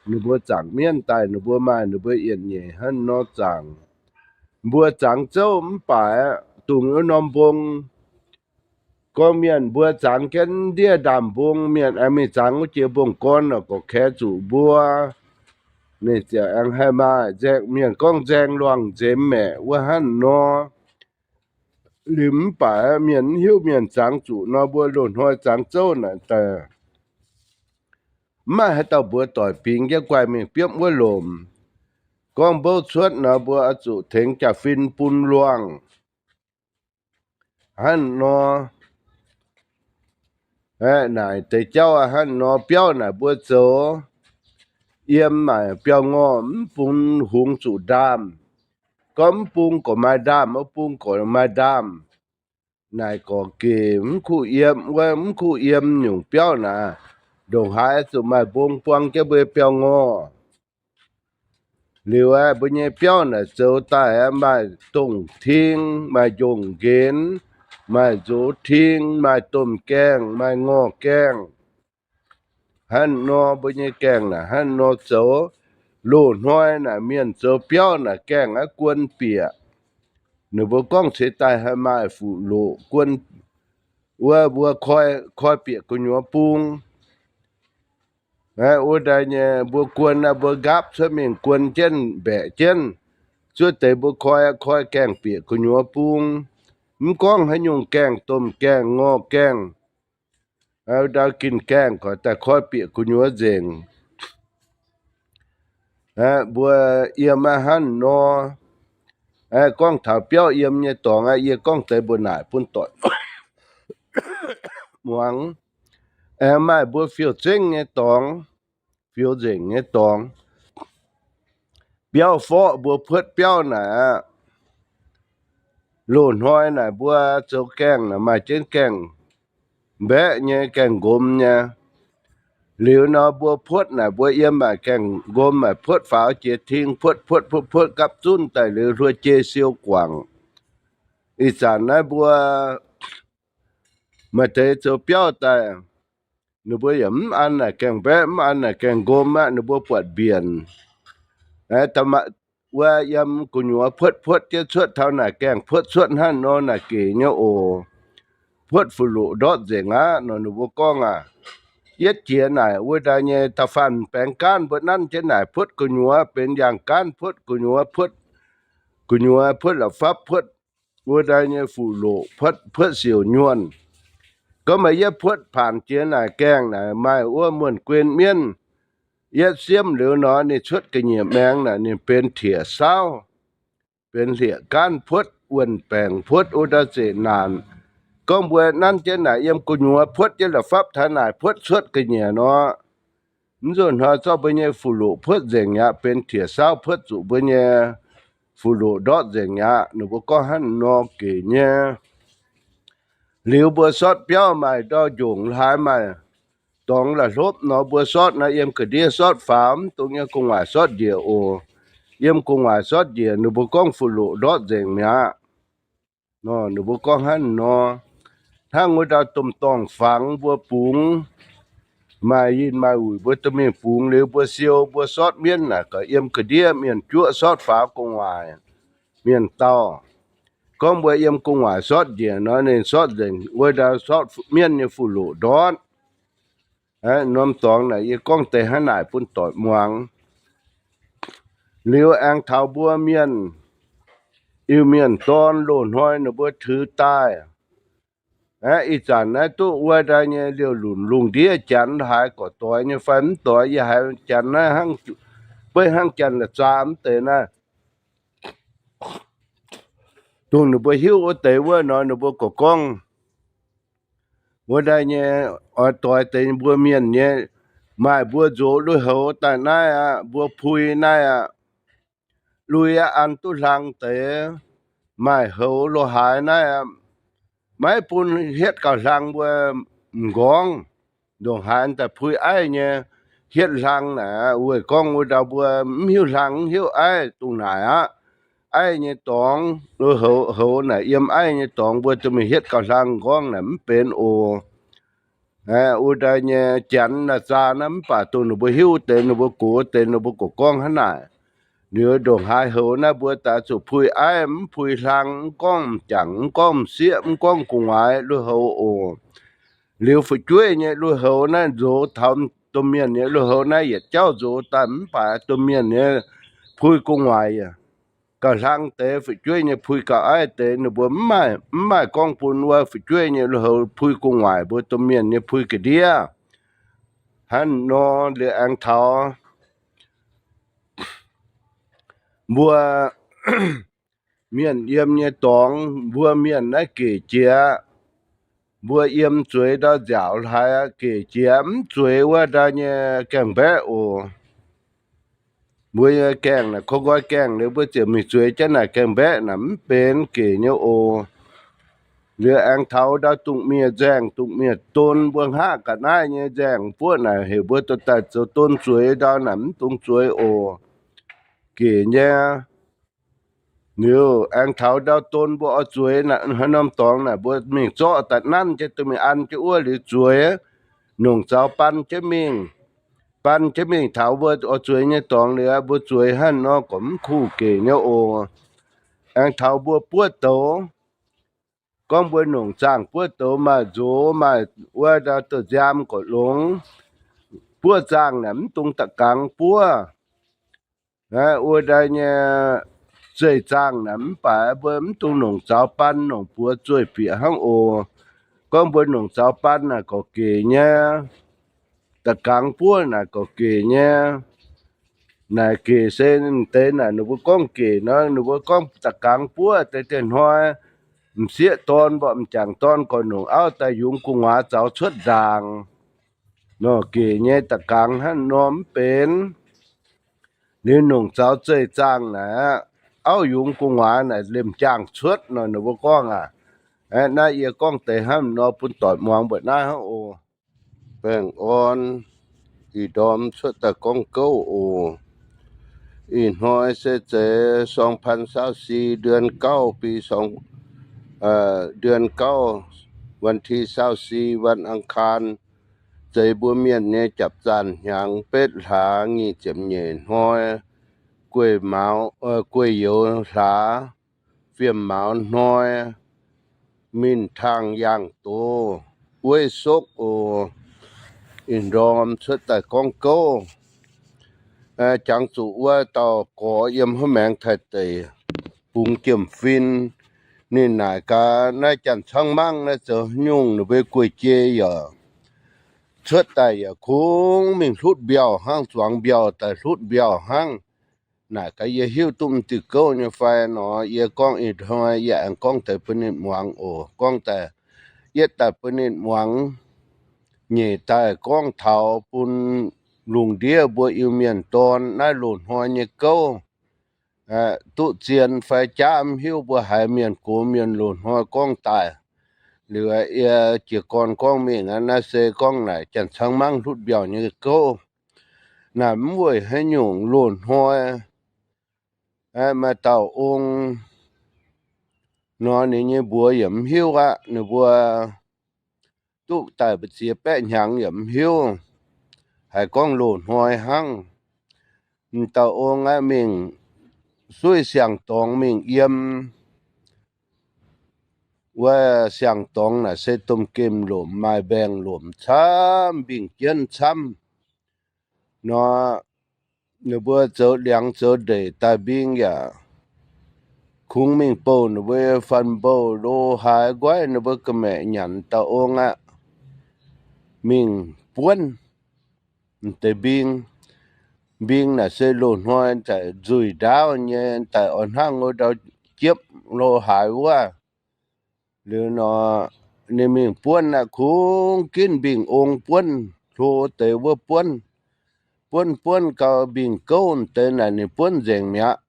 Ninh mbuo zaangc mienv daaih, ninh mbuo maaih ninh mbuo yietc nyeic hnangv nor zaangc. Mbuo zangx zouv mv baac dungx wuov norm mbong. Gorngv mienh mbuo zangx jienv ndiev ndaamv-mbong, mienh aengx mingh zangx wuov jiex mbong-gorn lorqc, gorqv kaex zuqc mbuo. Ninh ziouc aengx haih maaih nzaeng, mienh gorngv nzaeng luangh nzemx maeqc wuov hnangv nor. Liuz mv baac mienh mv hiuv mienh zangx zuqc nor, mbuo loz-hnoi zangx zouv naaic daaih mv maaih haaix dauh mbuox doic bingx jienv guaih mingh biopv wuov lomc. Gorngv mbouv cuotv nor, mbuo oix zuqc tengx jaa-fin bun luangh. Hnangv nor, naaic deix jauv hnangv nor, biauv naaic mbuo zoux yiem maaic biauv-ngorh mv bun hungx zuqc ndaamv. Gorngv mv bung gorqv maaih ndaamv, mv bung gorqv maaih ndaamv. Naaic gorqv gec mv kuh yiem, wuov mv kuh yiem nyungc biauv naaic, ndongc haaix zuqc maaih mbong buang jienv mbuo biauv-ngorh. Liuz aeqv, mbuo nyei biauv naaic zoux daaih aeqv, maaih dongh ting, maaih njongc nqenx, maaih nzox ting, maaih domh gaengh, maaih ngorh gaengh. Hnangv nor mbuo nyei gaengh naaic hnangv nor zoux. Loz-hnoi naaic mienh zoux biauv naaic gaengh aqv guon bieqc. Ninh mbuo gorngv ceix daaih haih maaih fuqv-loqc guon, wuov mbuo koi, koi bieqc gu'nyuoz bung. Wuov daaih nyei mbuo guon, mbuo nqaapv cuotv mingh guon jienv mbaeqc jienv, zuov deix mbuo koi, koi gaengh bieqc gu'nyuoz bung. Mv gorngv haaix nyungc gaengh, domh gaengh, ngorh gaengh, ndau gin gaengh, gorqv daaih koi bieqc gu'nyuoz nzengc. Mbuo yiem aqv hnangv nor. Gorngv taux biauv yiem nyei dorngx aqv, yie gorngv deix mbuo naaic bun doic muangx. Aengx maaih mbuo fiou-zengv nyei dorngx, fiou-nzengc nyei dorngx. Biauv forqv mbuo puotv biauv naaic aqv. Loz-hnoi naaic mbuo zoux gaengh naaic maaih jienv gaengh mbaeqv nyei, gaengh nqomz nyei. Liuz nor mbuo puotv naaic mbuo yiem maaic gaengh nqomz, maaic puotv faaux jiex ting, puotv puotv puotv puotv gapv zunv daaih liuz hluo jei siou guangc. Ih zanc naaiv mbuo maaih deix zoux biauv daaih, ninh mbuo yaac mv an naaic gaengh mbaeqv, mv an naaic gaengh nqomz aqv, ninh mbuo buatc mbienc. Wuov yiem gu'nyuoz puotv puotv jienv cuotv taux naaic gaengh puotv cuotv hnangv nor naaic gec nyei oc. Puotv fuqv-loqc ndortv nzengc aqv nor ninh mbuo gorngv aac. Yietv jiex naaic wuov daaih nyei da'faanh baengx gaanv mbuo nanv jienv naaic puotv gu'nyuoz benx yangh gaanv, puotv gu'nyuoz, puotv gu'nyuoz, puotv la'fapv, puotv wuov daaih nyei fuqv-loqc, puotv, puotv siouc nyuonh. Gorngv maaih yietv puotv paanx jiex naaic gaengh naaic maaih wuov muonh guen mienv yietv siemv liuz nor ninh cuotv ga'nyiec maengx naaic ninh benx tietc saauv, benx hlieqv gaanv puotv, wuonh baengc puotv wuov daaih zeqc naanc. Gorngv mbuo nanv jienv naaic yiem gu'nyuoz puotv jienv la'fapv taux naaic puotv cuotv ga'nyiec nor, mv nzunc hnoi zorqv mbuo nyei fuqv-loqc puotv nzengc mi'aqv, benx tietc saauv puotv zuqc mbuo nyei fuqv-loqc ndortv nzengc mi'aqv. Ninh mbuo gorngv hnangv nor gec nyei. Liuz mbuo sortv biauv maaih ndau njongc haaix maaih dorngx la'hlopv nor, mbuo sortv naaiv yiem ga'ndiev sortv faaux, mv dungx yiem gu'nguaaic sortv njiec oc. Yiem gu'nguaaic sortv njiec ninh mbuo gorngv fuqv-loqc ndortv nzengc mi'aqv. Ninh mbuo gorngv hnangv nor. Hnangv wuov ndau domh dorngh fangx mbuo bungx, maaih yinh maaih wuic mbuo dorh mingh bungx liuz mbuo siou, mbuo sortv mienv naaic gaax yiem ga'ndiev mienh juoqv sortv faaux gu'nguaaic. Mienh dauh gorngv mbuo yiem gu'nguaaic sortv njiec nor, ninh sortv nzengc wuov ndau sortv mienv nyei fuqv-loqc ndortv. Norm dorngx naaic yie gorngv deix hnangv naaic bun doic muangx. Liuz aengx taux mbuo mienh, Iu-Mienh dorn loz-hnoi ninh mbuo tuix daaih. Ih zanc naaiv duqv wuov ndau nyei liouh lunc lungh ndiev janx haaix gorqv doix nyei fai mv doix, yie haiz janx naaiv hnangv, beiv hnangv janx la'zaa mv deix naaiv. Dongh ninh mbuo hiuv wuov deix wuov nor, ninh mbuo gorqv gorngv wuov ndau nyei oix doix deix mbuo mienh nyei, maaih mbuo nzox lui-houx daaih naaiv aqv, mbuo pui naaiv aqv. Lui aqv, an duqv hlang deix, maaih houx lo haaix naaiv aqv. Maiv bun hietv gauh hlang mbuo m'nqorngv, ndongc haaix daaih pui aiv nyei hietv hlang naaic, weic gorngv wuov ndau mbuo mv hiuv hlang mv hiuv aiv dongh naaic aqv. Aiv nyei dorngx, houx, houx naaic yiem aiv nyei dorngx mbuo duqv mingh hietv gauh hlang m'nqorngv naaic mv benx oc. Wuov ndau nyei janx naaic zaa naaiv mv baac dongh ninh mbuo hiuv deix, ninh mbuo gox deix, ninh mbuo gorqv gorngv hnangv naaic. Liuz ndongc haaix houx naaiv mbuo daaih zuqc pui aiv, mv pui hlang, mv gorngv m'jangc, mv gorngv m'sieqv, mv gorngv gu'nguaaic lui-houx oc. Liuz fu'jueiv nyei lui-houx naaiv nzox taux domh mienh nyei lui-houx naaiv yietc jauv nzox daaih mv baac domh mienh nyei pui gu'nguaaic yaac gauh hlang deix, fu'jueiv nyei pui gauh aiv deix, ninh mbuo mv maaih, mv maaih gorngv bun wuov fu'jueiv nyei lui-houx pui gu'nguaaic, mbuo domh mienh nyei pui ga'ndiev. Hnangv nor liuz aengx taux mbuo mienh yiem nyei dorngx, mbuo mienh naaiv gec jiex, mbuo yiem zueiz ndau nziaauc haaix gec jiex mv zueiz wuov ndau nyei gaengh mbaeqv oc. Mbuo nyei gaengh naaic, koi nqoi gaengh liuz mbuo ziouc mingh zueiz jienv naaic gaengh mbaeqv naaic mv benx gec nyei oc. Liuz aengx taux ndau dungh mienh nzaeng, dungh mienh don, mbuo hngaqv ga'naaiv nyei nzaeng buoqv naaic heuc mbuo dorh daaih zoux don zueiz ndau naaic mv dungx zueiz oc. Gec nyei. Liuz aengx taux ndau don mbuo oix zueiz haaix norm dorngx naaic, mbuo mingh zorqv daaih nanv jienv duqv mingh an jienv wuov liuz zueiz, nongc zaux ban jienv mingh, ban jienv mingh taux mbuo oix zueiz nyei dorngx liuz, mbuo zueiz hnangv nor gorqv mv kuh gec nyei oc. Aengx taux mbuo buov douz, gorngv mbuo nongc zaangh buov douz maaih nzox maaih wuov ndau douz nziaam gorqv longx, buov zaangh naaic mv dungx da'gangx buov. Wuov ndau nyei zeih zaangh naaic mv baac mbuo mv dungx nongc zaux ban, nongc buoz zueih bieqc hnangv oc. Gorngv mbuo nongc zaux ban naaic gorqv gec nyei, da'gangx buov naaic gorqv gec nyei. Naaic gec se deix naaic ninh mbuo gorngv gec nor, ninh mbuo gorngv da'gangx buov deix dieh hnoi m'sieqv dorn mborqv m'jangc dorn gorqv nongc auv daaih yungz gu'nguaaz zaux cuotv ndaangc. Nor gec nyei da'gangx hnangv nor mv benx. Liuz nongc zaux zeih zaangh naaic aqv, auv yungz gu'nguaaz naaic lemh jaangh cuotv nor ninh mbuo gorngv aqv. Naaiv yie gorngv deix hnangv nor bun doic muangx mbuoqc naaiv hnangv oc. Baengh orn ih ndorm cuotv daaih gorngv gouv oc. Ih hnoi se zeiz สองพันยี่สิบสี่ เดือนเก้า ปี สอง เอ่อ เดือนเก้า วันที่ซาวสี่ วันอังคาร zeiz mbuo mienh nyei japc zaanh hnyangx betv hlaax nyic ziepc nyeic hnoi, guei youz hlaax fiem mauz hnoi, minh taangh yangh doz, wuov sokv oc. Ih ndorm cuotv daaih gorngv gouv, jangx zuqc wuov dauh gorx yiem haaix maengx taaih deic, bungx jiemh fin. Ninh naaic gaax naaiv janx-caangv mangv naaiv zoux nyungc ninh mbuo guei-jei yaac cuotv daaih yaac kungx mingh hlutv mbiauh hnangv, zuangx mbiauh daaih hlutv mbiauh hnangv. Naaic gaax yie hiuv duqv m'diuh gouv nyei fai nor, yie gorngv ih hnoi yie aengx gorngv deix bun ninh muangx oc. Gorngv daaih, yietv daaih bun ninh muangx, nyeic daaih gorngv taux bun lungh ndiev mbuo Iu-Mienh dorn naaiv loz-hnoi nyei gouv duqv zien fai jaav mv hiuv, mbuo haiz mienh gox mienh loz-hnoi gorngv daaih. Liuz yie jiez gorn gorngv mingh aqv. Naaiv se gorngv naaic janx-caangv mangv hlutv mbiauh nyei gouv. Naaic mv weic haaix nyungc, loz-hnoi maaih dauh ong nor, ninh nyei mbuox yaac mv hiuv aqv. Ninh mbuo duqv daaih mbu'ziex baeqv hnyangx yaac mv hiuv, haiz gorngv loz-hnoi hnangv. M'dauh ong aqv mingh suiv siang-dorngx mingh yiem. Wuov siang-dorngx naaic se domh gemh lomc, maaih mbaengx-lomc camv, mbingh jienv camv nor. Ninh mbuo zoux liangx zoux ndeic daaih, mbing yaac kungx mingh bouh ninh mbuo faan-mbouh lo haaix nqoiv, ninh mbuo ga'maeqc nyanc. Dauh ong aqv mingh buonv deix mbing. Mbing naaic se loz-hnoi daaih nzuih ndaauv nyei, daaih oix hnangv wuov ndau jiepv lo haaix wuov. Liuz nor, ninh mingh buonv aqv, kungx ginv mbingh ong buonv, hlo deix wuov buonv. Buonv buonv gau, mbingh gouv deix naaic ninh buonv nzengc mi'aqv.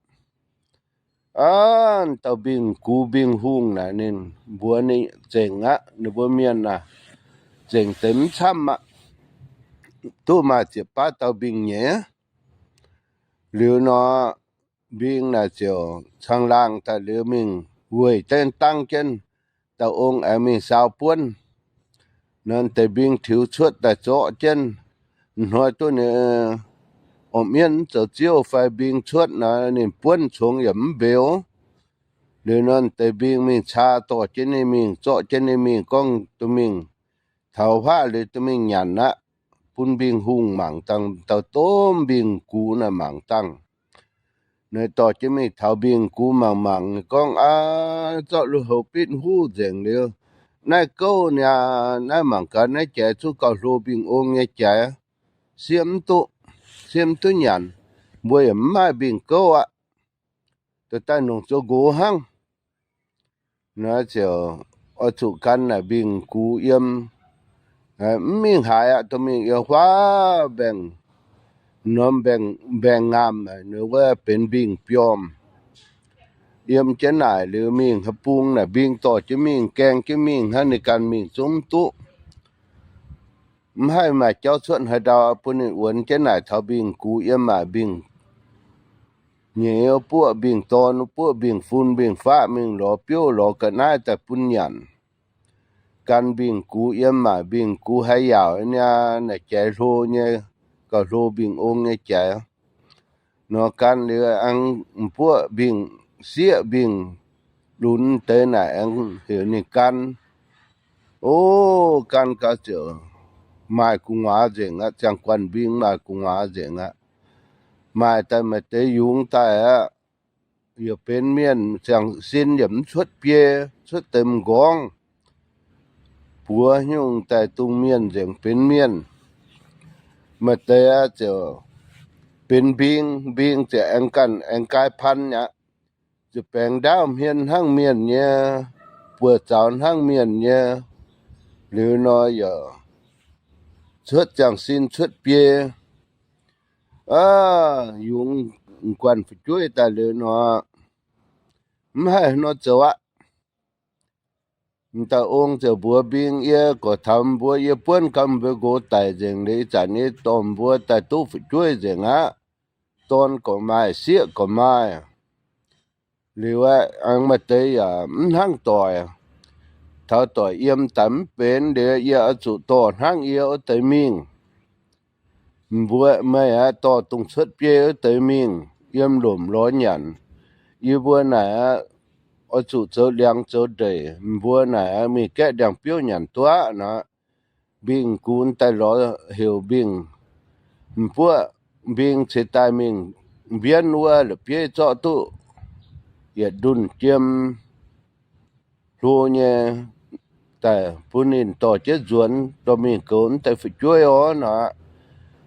Aav, dauh mbingh gux mbingh hungh naaic ninh mbuox ninh zengc aqv, ninh mbuo mienh aac, zengc deix mv camv aqv. Duqv maaih ziepc baav dauh mbingh nyeiz. Liuz nor, mbing naaic ziouc caangh laangh daaih liuz mingh weic dengv dangv jienv. Dauh ong aengx mingh saau buonv. Nor deix mbing tiux cuotv daaih zorqv jienv. Hnoi duqv ninh orqc mienv zoux ziouv fai mbing cuotv nor, ninh buonv congx yaac mv mbeux. Liuz nor deix mbing mingh caa dorh jienv ninh mingh, zorqv jienv ninh mingh gorngv duqv mingh taux huaav liuz duqv mingh nyanc aqv. Bun mbing hungh mangc dangh, dauh domh mbing gux naaic mangc dangh. Ninh dorh jienv mingh taux mbing gux mangc mangc, ninh gorngv, Aav, zorqv lui-houx bitv huv nzengc liuz, naaiv gouv niaa, naaiv mangc gaax naaiv jaaix zungv gauh hlo mbing ong nyei jaaix, siev mv duqv, siev mv duqv nyanc. Mbuo yaac mv maaih mbing gouv aqv. Daaih nongc zoux nqox hnangv. Naaiv ziouc oix zuqc gan naaic mbing gux yiem. Mv mingh haaix aqv, dorh mingh yiem huaav mbaengx, norm mbaengx ngaamh, ninh wuov benx mbing biormh. Yiem jienv naaic liuz mingh haaix bung naaic mbing dorh jienv mingh, gaeng jienv mingh hnangv, ninh ganh mingh zungv mv duqv. Mv haih maaih jauv cuotv haaix ndau bun ninh wuonx jienv naaic taux mbing gux yiem maaic mbing nyeiz wuov buoqv mbingh dorn, wuov buoqv mbingh fun mbingh faqv mingh lorz biouv lorz ga'naaiv daaih bun nyanc. Gan mbingh gux yiem maaic mbingh gux haaix yaauc nyei, naaic jaaix hlo nyei, gauh hlo mbingh ong nyei jaaix. Nor gan liuz aengx buoqv mbingh sieqv mbingh lunx deix naaic aengx heuc ninh gan. O, gan gau ziouc maaih gu'nguaaz nzengc aqv. Ziangh guanh mbing maaih gu'nguaaz nzengc aqv. Maaih daaih maaih deix yungz daaih aqv. Yaac benx mienh, ziangh sin yaac mv cuotv biei, cuotv deix m'nqorngv. Buoz nyungc daaih dungh mienh nzengc benx mienh. Maaih deix aqv ziouc benx mbing, mbing ziouc aengx ganh aengx gaai pan aqv. Ziouc baengx ndaauv hmien hnangv mienh nyei, buoz-zaux hnangv mienh nyei. Liuz nor yaac cuotv ziangh sin cuotv biei. Aav, yungz guanh fu'jueiv daaih liuz nor, mv haih nor zoux aqv. M'daaih ong ziouc mbuox mbing, yie gorqv taux mbuo, yie buonv gau mbuo nqox daic nzengc liuz, ih zanc yie dorh mbuo daaih duqv fu'jueiv nzengc aqv. Dorn gorqv maaih, sieqv gorqv maaih. Liuz aeqv, aengx maaih deix yaac mv hnangv doic. Taux doic yiem daaih mv benx liuz, yie oix zuqc dorh hnangv yie wuov deix mingh. Mbuo, meih aeqv, dorh dongh cuotv biei wuov deix mingh, yiem lomc lorz nyanc. Yie mbuo naaic aqv, oix zuqc zoux liangx zoux ndeic. Mbuo naaic aqv, mingh gaeqv ndiangx-biouv nyanc duqv aqv nor. Mbing gunx daaih lorz heuc mbing, m'buoqv mbing ceix daaih mingh mbienv wuov la'bieiv zorqv duqv yietc ndunh jiem hlo nyei daaih bun ninh dorh jienv nzuonx dorh mingh goux naaiv deix fu'jueiv orv nor.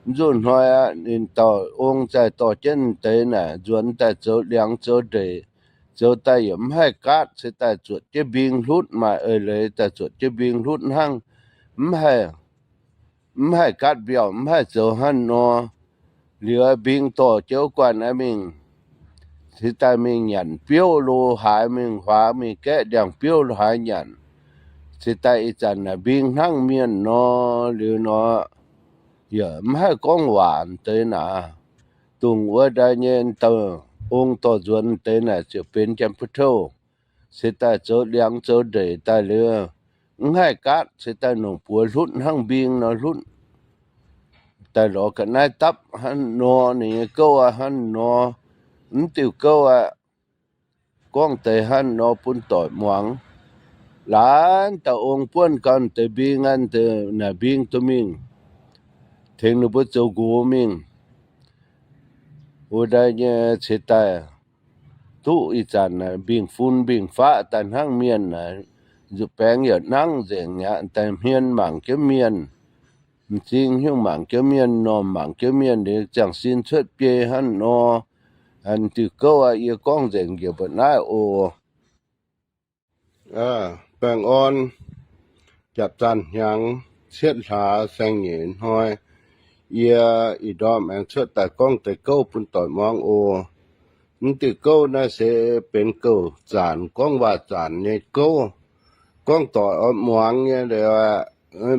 Nzunc hnoi aqv, ninh dauh ong zaih dorh jienv deix naaic nzuonx daaih zoux liangx zoux ndeic, zoux daaih yaac mv haih gaatv, ceix daaih zuotc jienv mbing hlutv, maaih eix leiz daaih zuotc jienv mbing hlutv hnangv. Mv haih, mv haih gaatv mbiauh, mv haih zoux hnangv nor. Liuz mbing dorh jienv wuov guanh aqv mingh, ceix daaih mingh nyanc biouv lo haaix, mingh huaax mingh gaeqv ndiangx-biouv lo haaix nyanc. Ceix daaih ih zanc naaic mbing hnangv mienh nor. Liuz nor yaac mv haih gorngv waac deix naaic. Dongh wuov ndaaih nyei dauh ong dorh nzuonx deix naaic ziouc benx janx-butv-touv. Ceix daaih zoux liangx zoux ndeic daaih liuz, mv haih gaatv, ceix daaih nongc buoz hlutv hnangv mbing nor hlutv. Daaih lorz ga'naaiv dapv hnangv nor, ninh nyei gouv aqv hnangv nor, mv diuh gouv aqv. Gorngv deix hnangv nor bun doic muangx. Laanh dauh ong buonv gau deix mbing aqv, naaic mbing duqv mingh tengx ninh mbuo zoux nqox mingh. Wuov ndaaih nyei ceix daaih duqv ih zanc mbing-fun mbing-faqv daaih hnangv mienh, nzuqc baengx yaac nangv nzengc aqv. Daaih hmien mangc jienv mienh, m'zing hnyouv mangc jienv mienh, m'normh mangc jienv mienh, liuz ziangh sin cuotv biei hnangv nor. Diuh gouv aqv, yie gorngv nzengc njiec mbuo naaiv oc. Baengh orn, japc zaanh hnyangx cietv hlaax saeng-nyeic hnoi, yie ih ndorm aengx cuotv daaih gorngv deix gouv bun doic muangx oc. Mv diuh gouv naaiv se benx gouv zaanc, gorngv waac zaanc nyei gouv. Gorngv doic oix muangx nyei,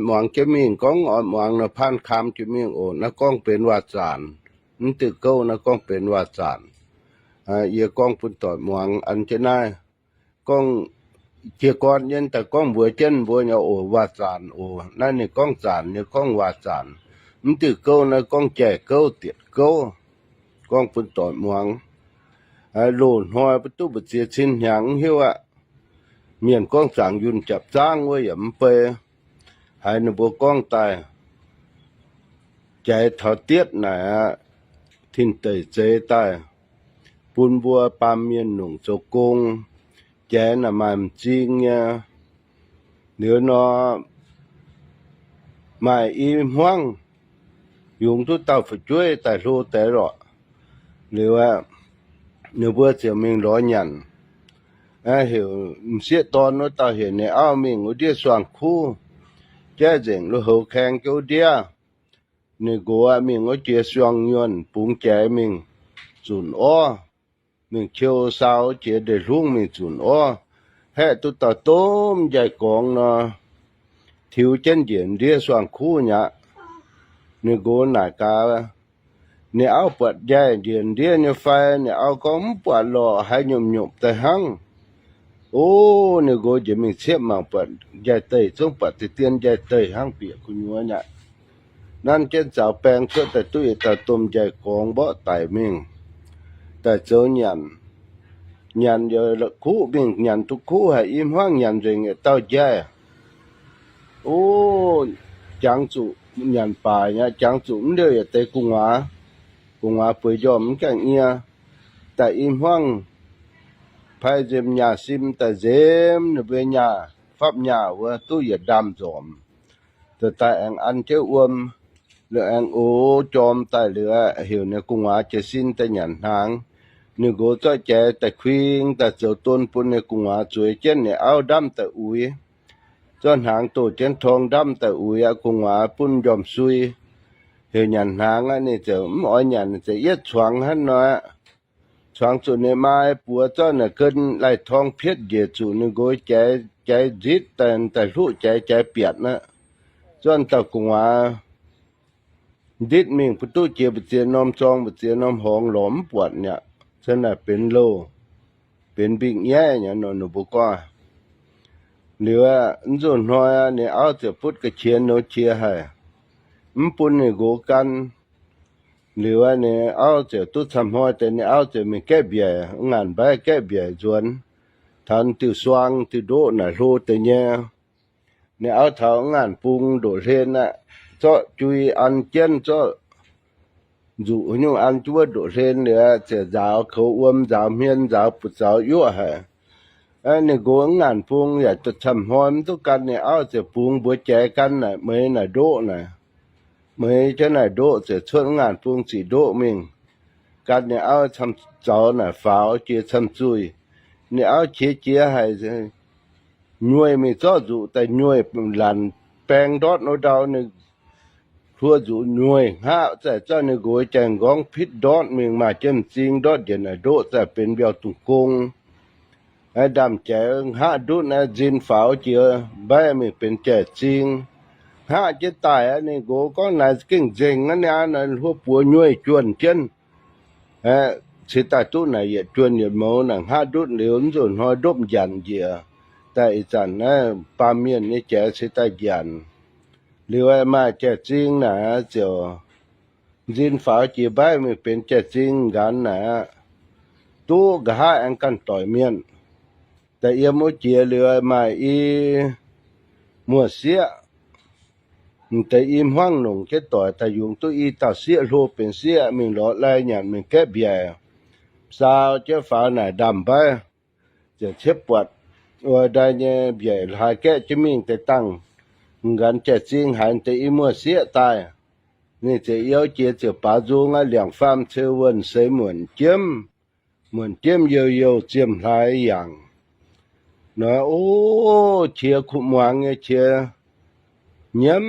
muangx jienv mingh. Gorngv oix muangx nor, paanv kaam jienv mingh oc. Naaiv gorngv benx waac zaanc. Mv diuh gouv naaiv gorngv benx waac zaanc. Yie gorngv bun doic muangx an jienv naaiv. Gorngv jiez gorn nyei daaih gorngv mbuox jienv mbuo nyei oc, waac zaanc oc. Naaiv ninh gorngv zaanc nyei, gorngv waac zaanc. Mv diuh gouv naaiv gorngv jai-gouv, dietc gouv. Gorngv bun doic muangx. Loz-hnoi mbuo duqv mbu'ziex cin hnyangx mv hiuv aqv. Mienh gorngv zaangc yunh japc zaangv wuov yaac mv bei. Haiz ninh mbuo gorngv daaih, jaaix taux dietv naaic aqv, tin-deic zeix daaih bun mbuo baamh mienh nongc zoux gong. Jaaix naaic maaih m'zing nyei. Liuz nor, maaih i hmuangv yungz duqv dauh fu'jueiv daaih hlo deix lorqc. Liuz aqv, ninh mbuo ziouc mingh lorz nyanc. Heuc m'sieqv dorn wuov dauh heuc ninh auv mingh wuov ndiev suangx kuv, jaiv nzengc lui-houx kaeng jienv wuov ndiev. Ninh nqox mingh wuov jiex suangx nyuonh bungx jaaix mingh zunc orv, mingh qiu saau jiex ndeic-hlungv mingh zunc orv, haeqv duqv dauh domh njai-gorngx nor, tiux jienv njiec ndiev suangx kuv nyei aqv. Ninh nqox naaic gaax, Ninh auv buatc njaih ndiev ndiev nyei fai? Ninh auv gorngv, Mv buatc lorqc, haiz nyomc nyomc daaih hnangv. O, ninh nqox njiec mingh ciepv mangc buatc njaih deic, zungv buatc deix dien njaih deic hnangv bieqc gu'nyuoz aqv. Nanv jienv zaux baeng cuotv daaih duqv yietc dauh domh njaih gorngx mborqv daic mingh, daaih zoux nyanc. Nyanc yaac kuqv mingh, nyanc duqv kuv haic, i hmuangv nyanc nzengc yietc dauh njaih. O, jangx zuqc nyanc baaix aqv, jangx zuqc mv liouh yietc deix gu'nguaaz. Gu'nguaaz bueix njormh mv gaengh nyie. Daaih i hmuangv pai nzemx nyaah sim daaih nzemx ninh mbuo nyaah, fapv nyaah wuov duqv yietc ndaamv nzormc. Daaih daaih aengx an jienv wuom, liuz aengx ox jorm daaih liuz, heuc ninh gu'nguaaz jiez sin daaih nyanc hnaangx. Ninh nqox zorqv jaaix daaih kuing daaih zoux don bun ninh gu'nguaaz zueiz jienv, ninh auv ndamv daaih uix. Zorqv hnaangx doh jienv torng ndamv daaih uix aqv, gu'nguaaz bun njormh sui. Heuc nyanc hnaangx aqv, ninh ziouc mv oix nyanc, ninh ziouc yietv zuangx hnangv nor aqv. Zuangx zuqc ninh maa buoz zorqv naaic gen lai-torng pietv njiec zuqc ninh nqox jaaix, jaaix nzitv daaih, daaih hluqv jaaix, jaaix biatc aqv. Zorqv dauh gu'nguaaz nditv mingh mbu'duqv jiex mbu'ziex norm zorng, mbu'ziex norm horngz lorz mv buatc mi'aqv. Cen naaic benx louh, benx mbing nyaiv nyei nor, ninh mbuo gorngv. Liuz aqv, mv nzunc hnoi ninh auv ziouc butv ga'qiex nouz qiex haic, mv bun ninh nqox gan. Liuz aqv, ninh auv ziouc duqv camv hnoi deix, ninh auv ziouc mingh gaeqv mbiaic, ngaanc mbaiv gaeqv mbiaic nzuonx, taux diuh suang diuh ndoqv naaic hlo deix nyei. Ninh auv taux ngaanc bung ndoqv hlen aqv, zorqv jui an jienv, zorqv nzuqc nyungc an jienv wuov ndoqv hlen liuz, ziouc nzaaux koux wuom, nzaaux hmien, nzaaux buoz-zaux yuoqv haic. Ninh nqox ngaanc bung yaac duqv camv hnoi mv duqv gan, ninh auv ziouc bungx mbuox jaaix gan naaic, meix naaic ndoqv naaic. Meix jienv naaic ndoqv ziouc cuotv ngaanc bung ziqc ndoqv mingh. Gan ninh auv camv zaux naaic faaux jiex camv zuih. Ninh auv qiex jiez haic, nyueih mingh zorqv nzuqc daaih nyueih lanc baeng ndortv wuov ndau, ninh hluo nzuqc nyueih hngaqv zaih zorqv ninh nqox jaeng-nqorngv pitv ndortv mingh, maaih jienv m'zing ndortv njiec naaic ndoqv zaih benx mbiauh dungz gong. Ndaamv-jaaix hngaqv ndutv aqv, nzin faaux jiex mbaiv mingh benx jai-zing. Hngaqv jienv daaih aqv, ninh nqox gorngv, Naaiv gengh nzengc aqv, naaiv hluo buoz nyueih juonh jienv. Cingx daaih duqv naaic yietc juonh yietc mouz naaic hngaqv ndutv liuz, mv nzunc hnoi ndopv njanc njiec. Daaih ih zanc naaiv baamh mienh nyei jaaix cingx daaih njanc. Liuz maaih jai-zing naaic ziouc nzin faaux jiex mbaiv mingh benx jai-zing nqanx naaic aqv. Duqv nqa'haav aengx ganh doic mienh. Daaih yiem wuov jiex liuz maaih i muoz-sieqv, m'deix i hmuangv longc jienv doic daaih yungz duqv i dauh sieqv hlo benx sieqv mingh lorz lai nyanc mingh gaeqv mbiaic. Saau jienv faaux naaic ndaamv-mbaiv, ziouc ciepv buatc wuov ndai nyei mbiaic hlaax gaeqv jienv mingh deix dangh. M'nqanx jai-zing haiz deix i muoz-sieqv daaih, ninh ziouc youh jiex ziouc baaux nzung aqv, liangc faam ceu wuonh seix muonc jiemv, muonc jiemv youh youh ziemh hlaax yangc. Nor, o, qiex kuv muangx nyei, qiex nyiemv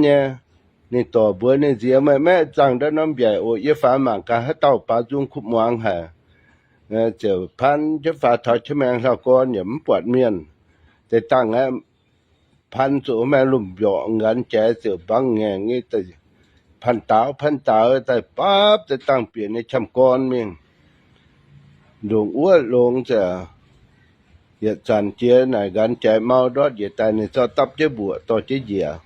nyei. Ninh dorc mbuox ninh nziex, Meih maiv zaangh ndau norm mbiaic oc. Yie faaux mangc gaax haaix dauh baaux nzung kuv muangx haic. Ziouc pan jienv faaux taux qiex maengx hlauv-gorn yaac mv buatc mienh. Deix dangh aeqv, pan zuqc maengx lomh mbiorqc, m'nqanx jaaix ziouc mbangv ngaengc nyei, pan daaux pan daaux daaih bapv deix dangh bieqc nyei qamv gorn mingh. Ndongc wuov longx ziouc yietc zanc jiex naaic m'nqanx jaaix mau ndortv njiec daaih, ninh zorqv dapv jienv mbuoqc dorh jienv njiec.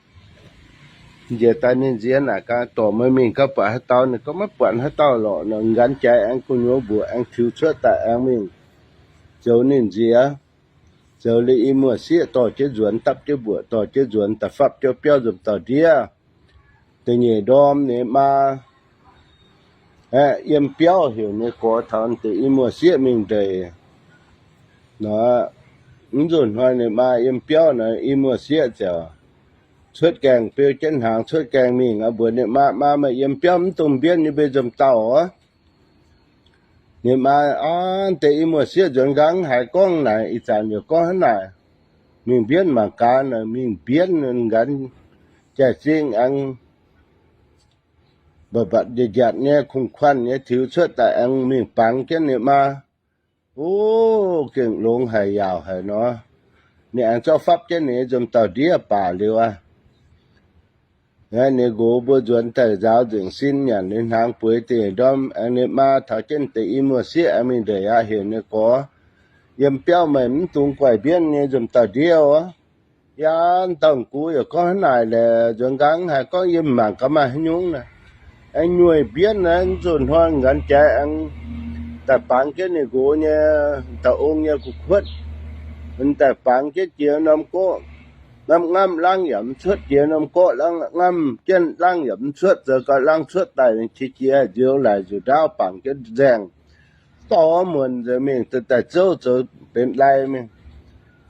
Njiec daaih ninh nziex naaic gaax, Dorc, meih mingh gaax buatc haaix dauh? Ninh gorngv, Maiv buatc haaix dauh lorqc. M'nqanx jaaix aengx gu'nyuoz mbuoqc aengx tiux cuotv daaih aengx mingh zoux ninh nziex. Zoux liuz i muoz-sieqv dorh jienv nzuonx, dapv jienv mbuoqc dorh jienv nzuonx daaih fapv jienv biauv nzunc dauh ndiev. Da'nyeic ndorm ninh maa aeqv, yiem biauv heuc ninh gorx taux deix i muoz-sieqv mingh ndeic. Nor, mv nzunc hnoi ninh maa yiem biauv nor, i muoz-sieqv ziouc cuotv gaengh beu jienv hnaangx cuotv gaengh mingh aqv. Mbuox ninh maa, Maa, meih yiem biauv mv dungx mbienv nyei, mbuo nzomc dauh oc. Ninh maa, Aa, deix i muoz-sieqv nzuonx nqaang haiz gorngv naaic, ih zanc yaac gorngv hnangv naaic, mingh mbienv mangc gaax. Naaic mingh mbienv, m'nqanx jai-zing aengx mbatc mbatc njiatc njiatc nyei, kungx kuanh nyei, tiux cuotv daaih aengx mingh bangx jienv ninh maa. O, gengh longx haic, yaauc haic nor. Ninh aengx zorqv fapv jienv ninh nyei nzomc dauh ndiev baac liuz aqv, Ninh nqox mbuo nzuonx daaih nzaaux nzengc sin nyanc ninh hnaangx bueix dingh ndorm, aengx ninh maa taux jienv deix i muoz-sieqv aengx mingh ndeic aqv, heuc ninh gorx, yiem biauv meih mv dungx guaih mbienv nyei nzunc dauh ndiev oc. Yaac dauh gux yaac gorngv hnangv naaic leh nzuonx nqaang haiz gorngv yiem mangc gaax maaih haaix nyungc naaic. Aengx nyuoih mbienv naaiv nzunc hnoi nqanx jaaix aengx daaih bangc jienv ninh nqox nyei, dauh ong nyei gu'kuotv, daaih bangc jienv jiex norm gorqv, norm ngamv laangh yaac mv cuotv, jiex norm gorqv laangh, ngamv jienv laangh yaac mv cuotv, zoux gau laangh cuotv daaih, qiex jiez nziouv laaix nzuqc ndaauv bangc jienv nzaeng, dorh muonc nzengc mingh daaih zouv zoux benx lai mingh,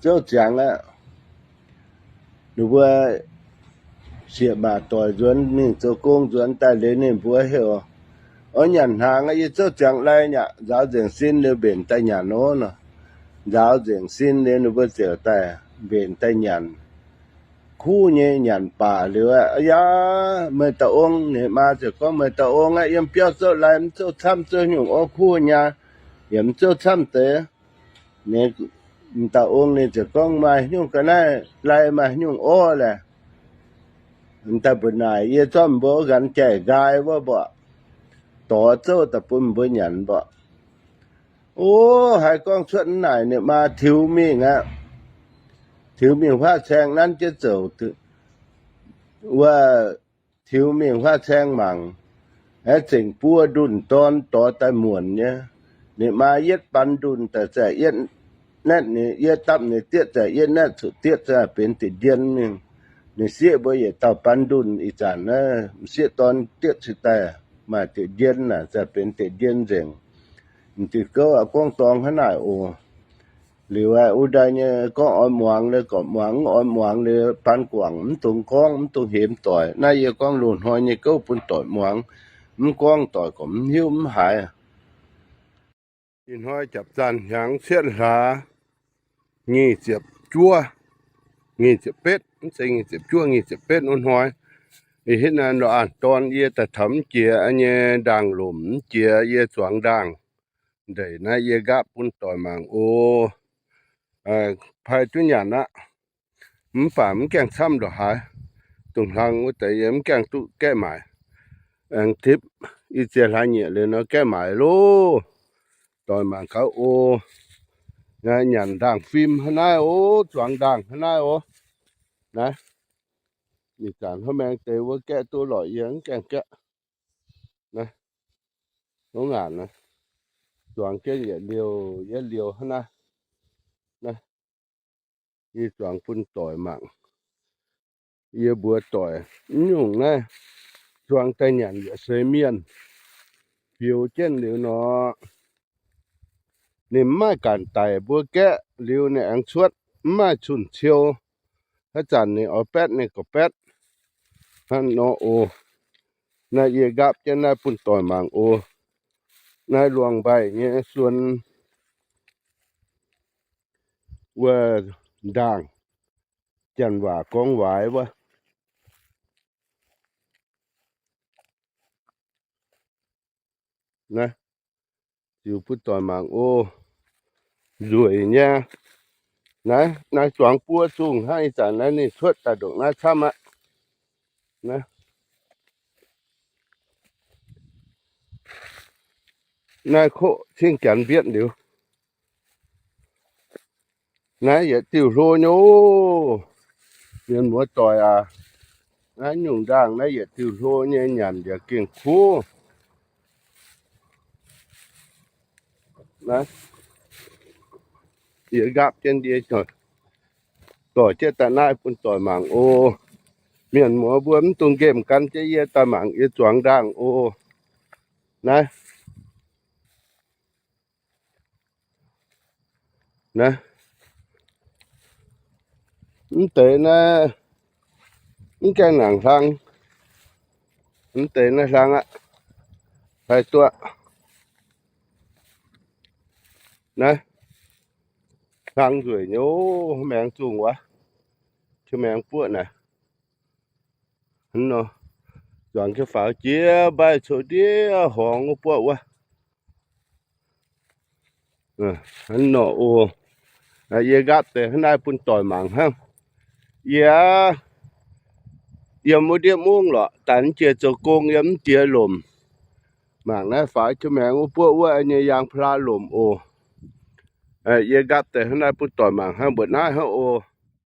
zouv ziangx aqv. Ninh mbuo sieqv maac doic nzuonx mingh zoux gong nzuonx daaih liuz ninh mbuo heuc, oix nyanc hnaangx aqv, yie zouv ziangx lai aqv. Nzaaux nzengc sin liuz mbenc daaih nyanc nor. Nzaaux nzengc sin liuz ninh mbuo ziouc daaih mbenc daaih nyanc. Kuv nyei nyanc baac liuz aqv, yaac meih dauh ong, ninh maa ziouc gorngv, meih dauh ong aqv, yiem biauv zouv lai mv zouv camv, zouv nyungc orv kuv nyei, yaac mv zouv camv deix. Ninh dauh ong ninh ziouc gorngv, maaih nyungc ga'naaiv lai, maaih nyungc orv laeh, daaih mbu'naaic yie zorqv mbuo nqanx jaic nqaai wuov mbuo dorh zouv daaih bun mbuo nyanc mbuo. O, haiz gorngv cuotv naaic ninh maa tiux mingh aqv. Tiux mingh huaav caeng nanv jienv zouc wuov, tiux mingh huaav caeng mangc, aeqv, zengc buo ndunh dorn dorh daaih muonc nyei. Ninh maa yietv ban ndunh daaih zaeqc yietv netv, ninh yie dapv ninh dietv zaeqc yietv netv cuotv dietv zaeqc benx diec ndien mingh. Ninh sieqv mbuo yietc dauh ban ndunh ih zanc naaiv m'sieqv dorn dietv cingx daaih maaih diec ndien naaic zaeqc benx diec ndien nzengc. M'diuh gouv aqv gorngv dorngx hnangv naaic oc. Liuz aeqv, wuov daaih nyei gorngv oix muangx liuz gorqv muangx, mv oix muangx liuz ban guangc, mv dungx gorngv, mv dungx hemx doic. Naaiv yie gorngv loz-hnoi nyei gouv bun doic muangx, mv gorngv doic gorqv mv hiuv mv haiz. Ih hnoi japc zanh hnyangx cietv hlaax nyic ziepc juov, nyic ziepc betv, mv zeiz nyic ziepc juov, nyic ziepc betv wuov hnoi. Ih hitv naaiv lorz a'hneiv dorn yie daaih taux mv jiex nyei ndaangh lomc, mv jiex yie zuangx ndaangh ndeic naaiv yie nqaapv bun doic mangc oc. Pai duqv nyanc aqv. Mv baac mv gaengh camv ndongc haaix. Dongh hlang wuov deix yie mv gaengh duqv gaeqv maaic. Aengx tipv i ziex hlaax nyieqc liuz nor gaeqv maaic loh. Doic mangc gaax oc. Naaiv nyanc ndaangh fim hnangv naaiv oc, zuangx ndaangh hnangv naaiv oc. Naaiv, ih zanc hnangv maengx deix wuov gaeqv duqv lorqc, yie mv gaengh gaeqv. Naaiv, hov ngaanc naaiv, zuangx jienv yietc liouh yietc liouh hnangv naaiv. Naaiv, yie zuangx bun doic mangc. Yie mbuox doic, mv nyungc naaiv zuangx daaih nyanc yietc seix mienh, fioux jienv liuz nor, ninh mv maaih ganh daic mbuo gaeqv liuz ninh aengx cuotv, mv maaih cun-ciou. Haaix zanc ninh oix baetv ninh gorqv baetv. Hnangv nor oc. Naaiv yie nqaapv jienv naaiv bun doic mangc oc. Naaiv luangh mbaih nyei suon wuov ndaangh, janx waac gorngv waaiz wuov. Naaiv, ziux bun doic mangc oc. Nzueic nyei. Naaiv, naaiv zuangx buo zungh hnangv ih zanc naaiv ninh cuotv daaih ndongc naaiv camv aqv. Naaiv, naaiv koqv cingv janx mbietv liuz. Naaiv yietc diuh hlo nyei oc. Mienh muoz doic aac, naaiv nyungc ndaangh naaiv yietc diuh hlo nyei, nyanc yaac gengh kuv. Naaiv, yie nqaapv jienv ndie dorh jienv daaih naaiv bun doic mangc oc. Mienh muoz mbuo mv dungx nqemh gan jienv yie daaih mangc yie zuangx ndaangh oc. Naaiv, naaiv, mv deix naaiv mv gaengh nangc hlang. Mv deix naaiv hlang aqv. Haih duqv. Naaiv, hlang nzueic nyei oc, maengx zungh wuov. Qiu maengx buoqv naaic. Hnangv nor, zuangx jienv faaux jiex mbaih coux ndiev horngz wuov buoqv wuov. Hnangv nor oc. Yie nqaapv deix hnangv naaiv bun doic mangc hnangv. Yie yiem wuov ndiev mungv lorqc, daaih jiex zoux gong yiem mv diex lomc. Mangc naaiv faaux jienv maengx wuov buoqv wuov nyei ยางพารา lomc oc. Yie nqaapv deix hnangv naaiv bun doic mangc hnangv mbuoqc naaiv hnangv oc.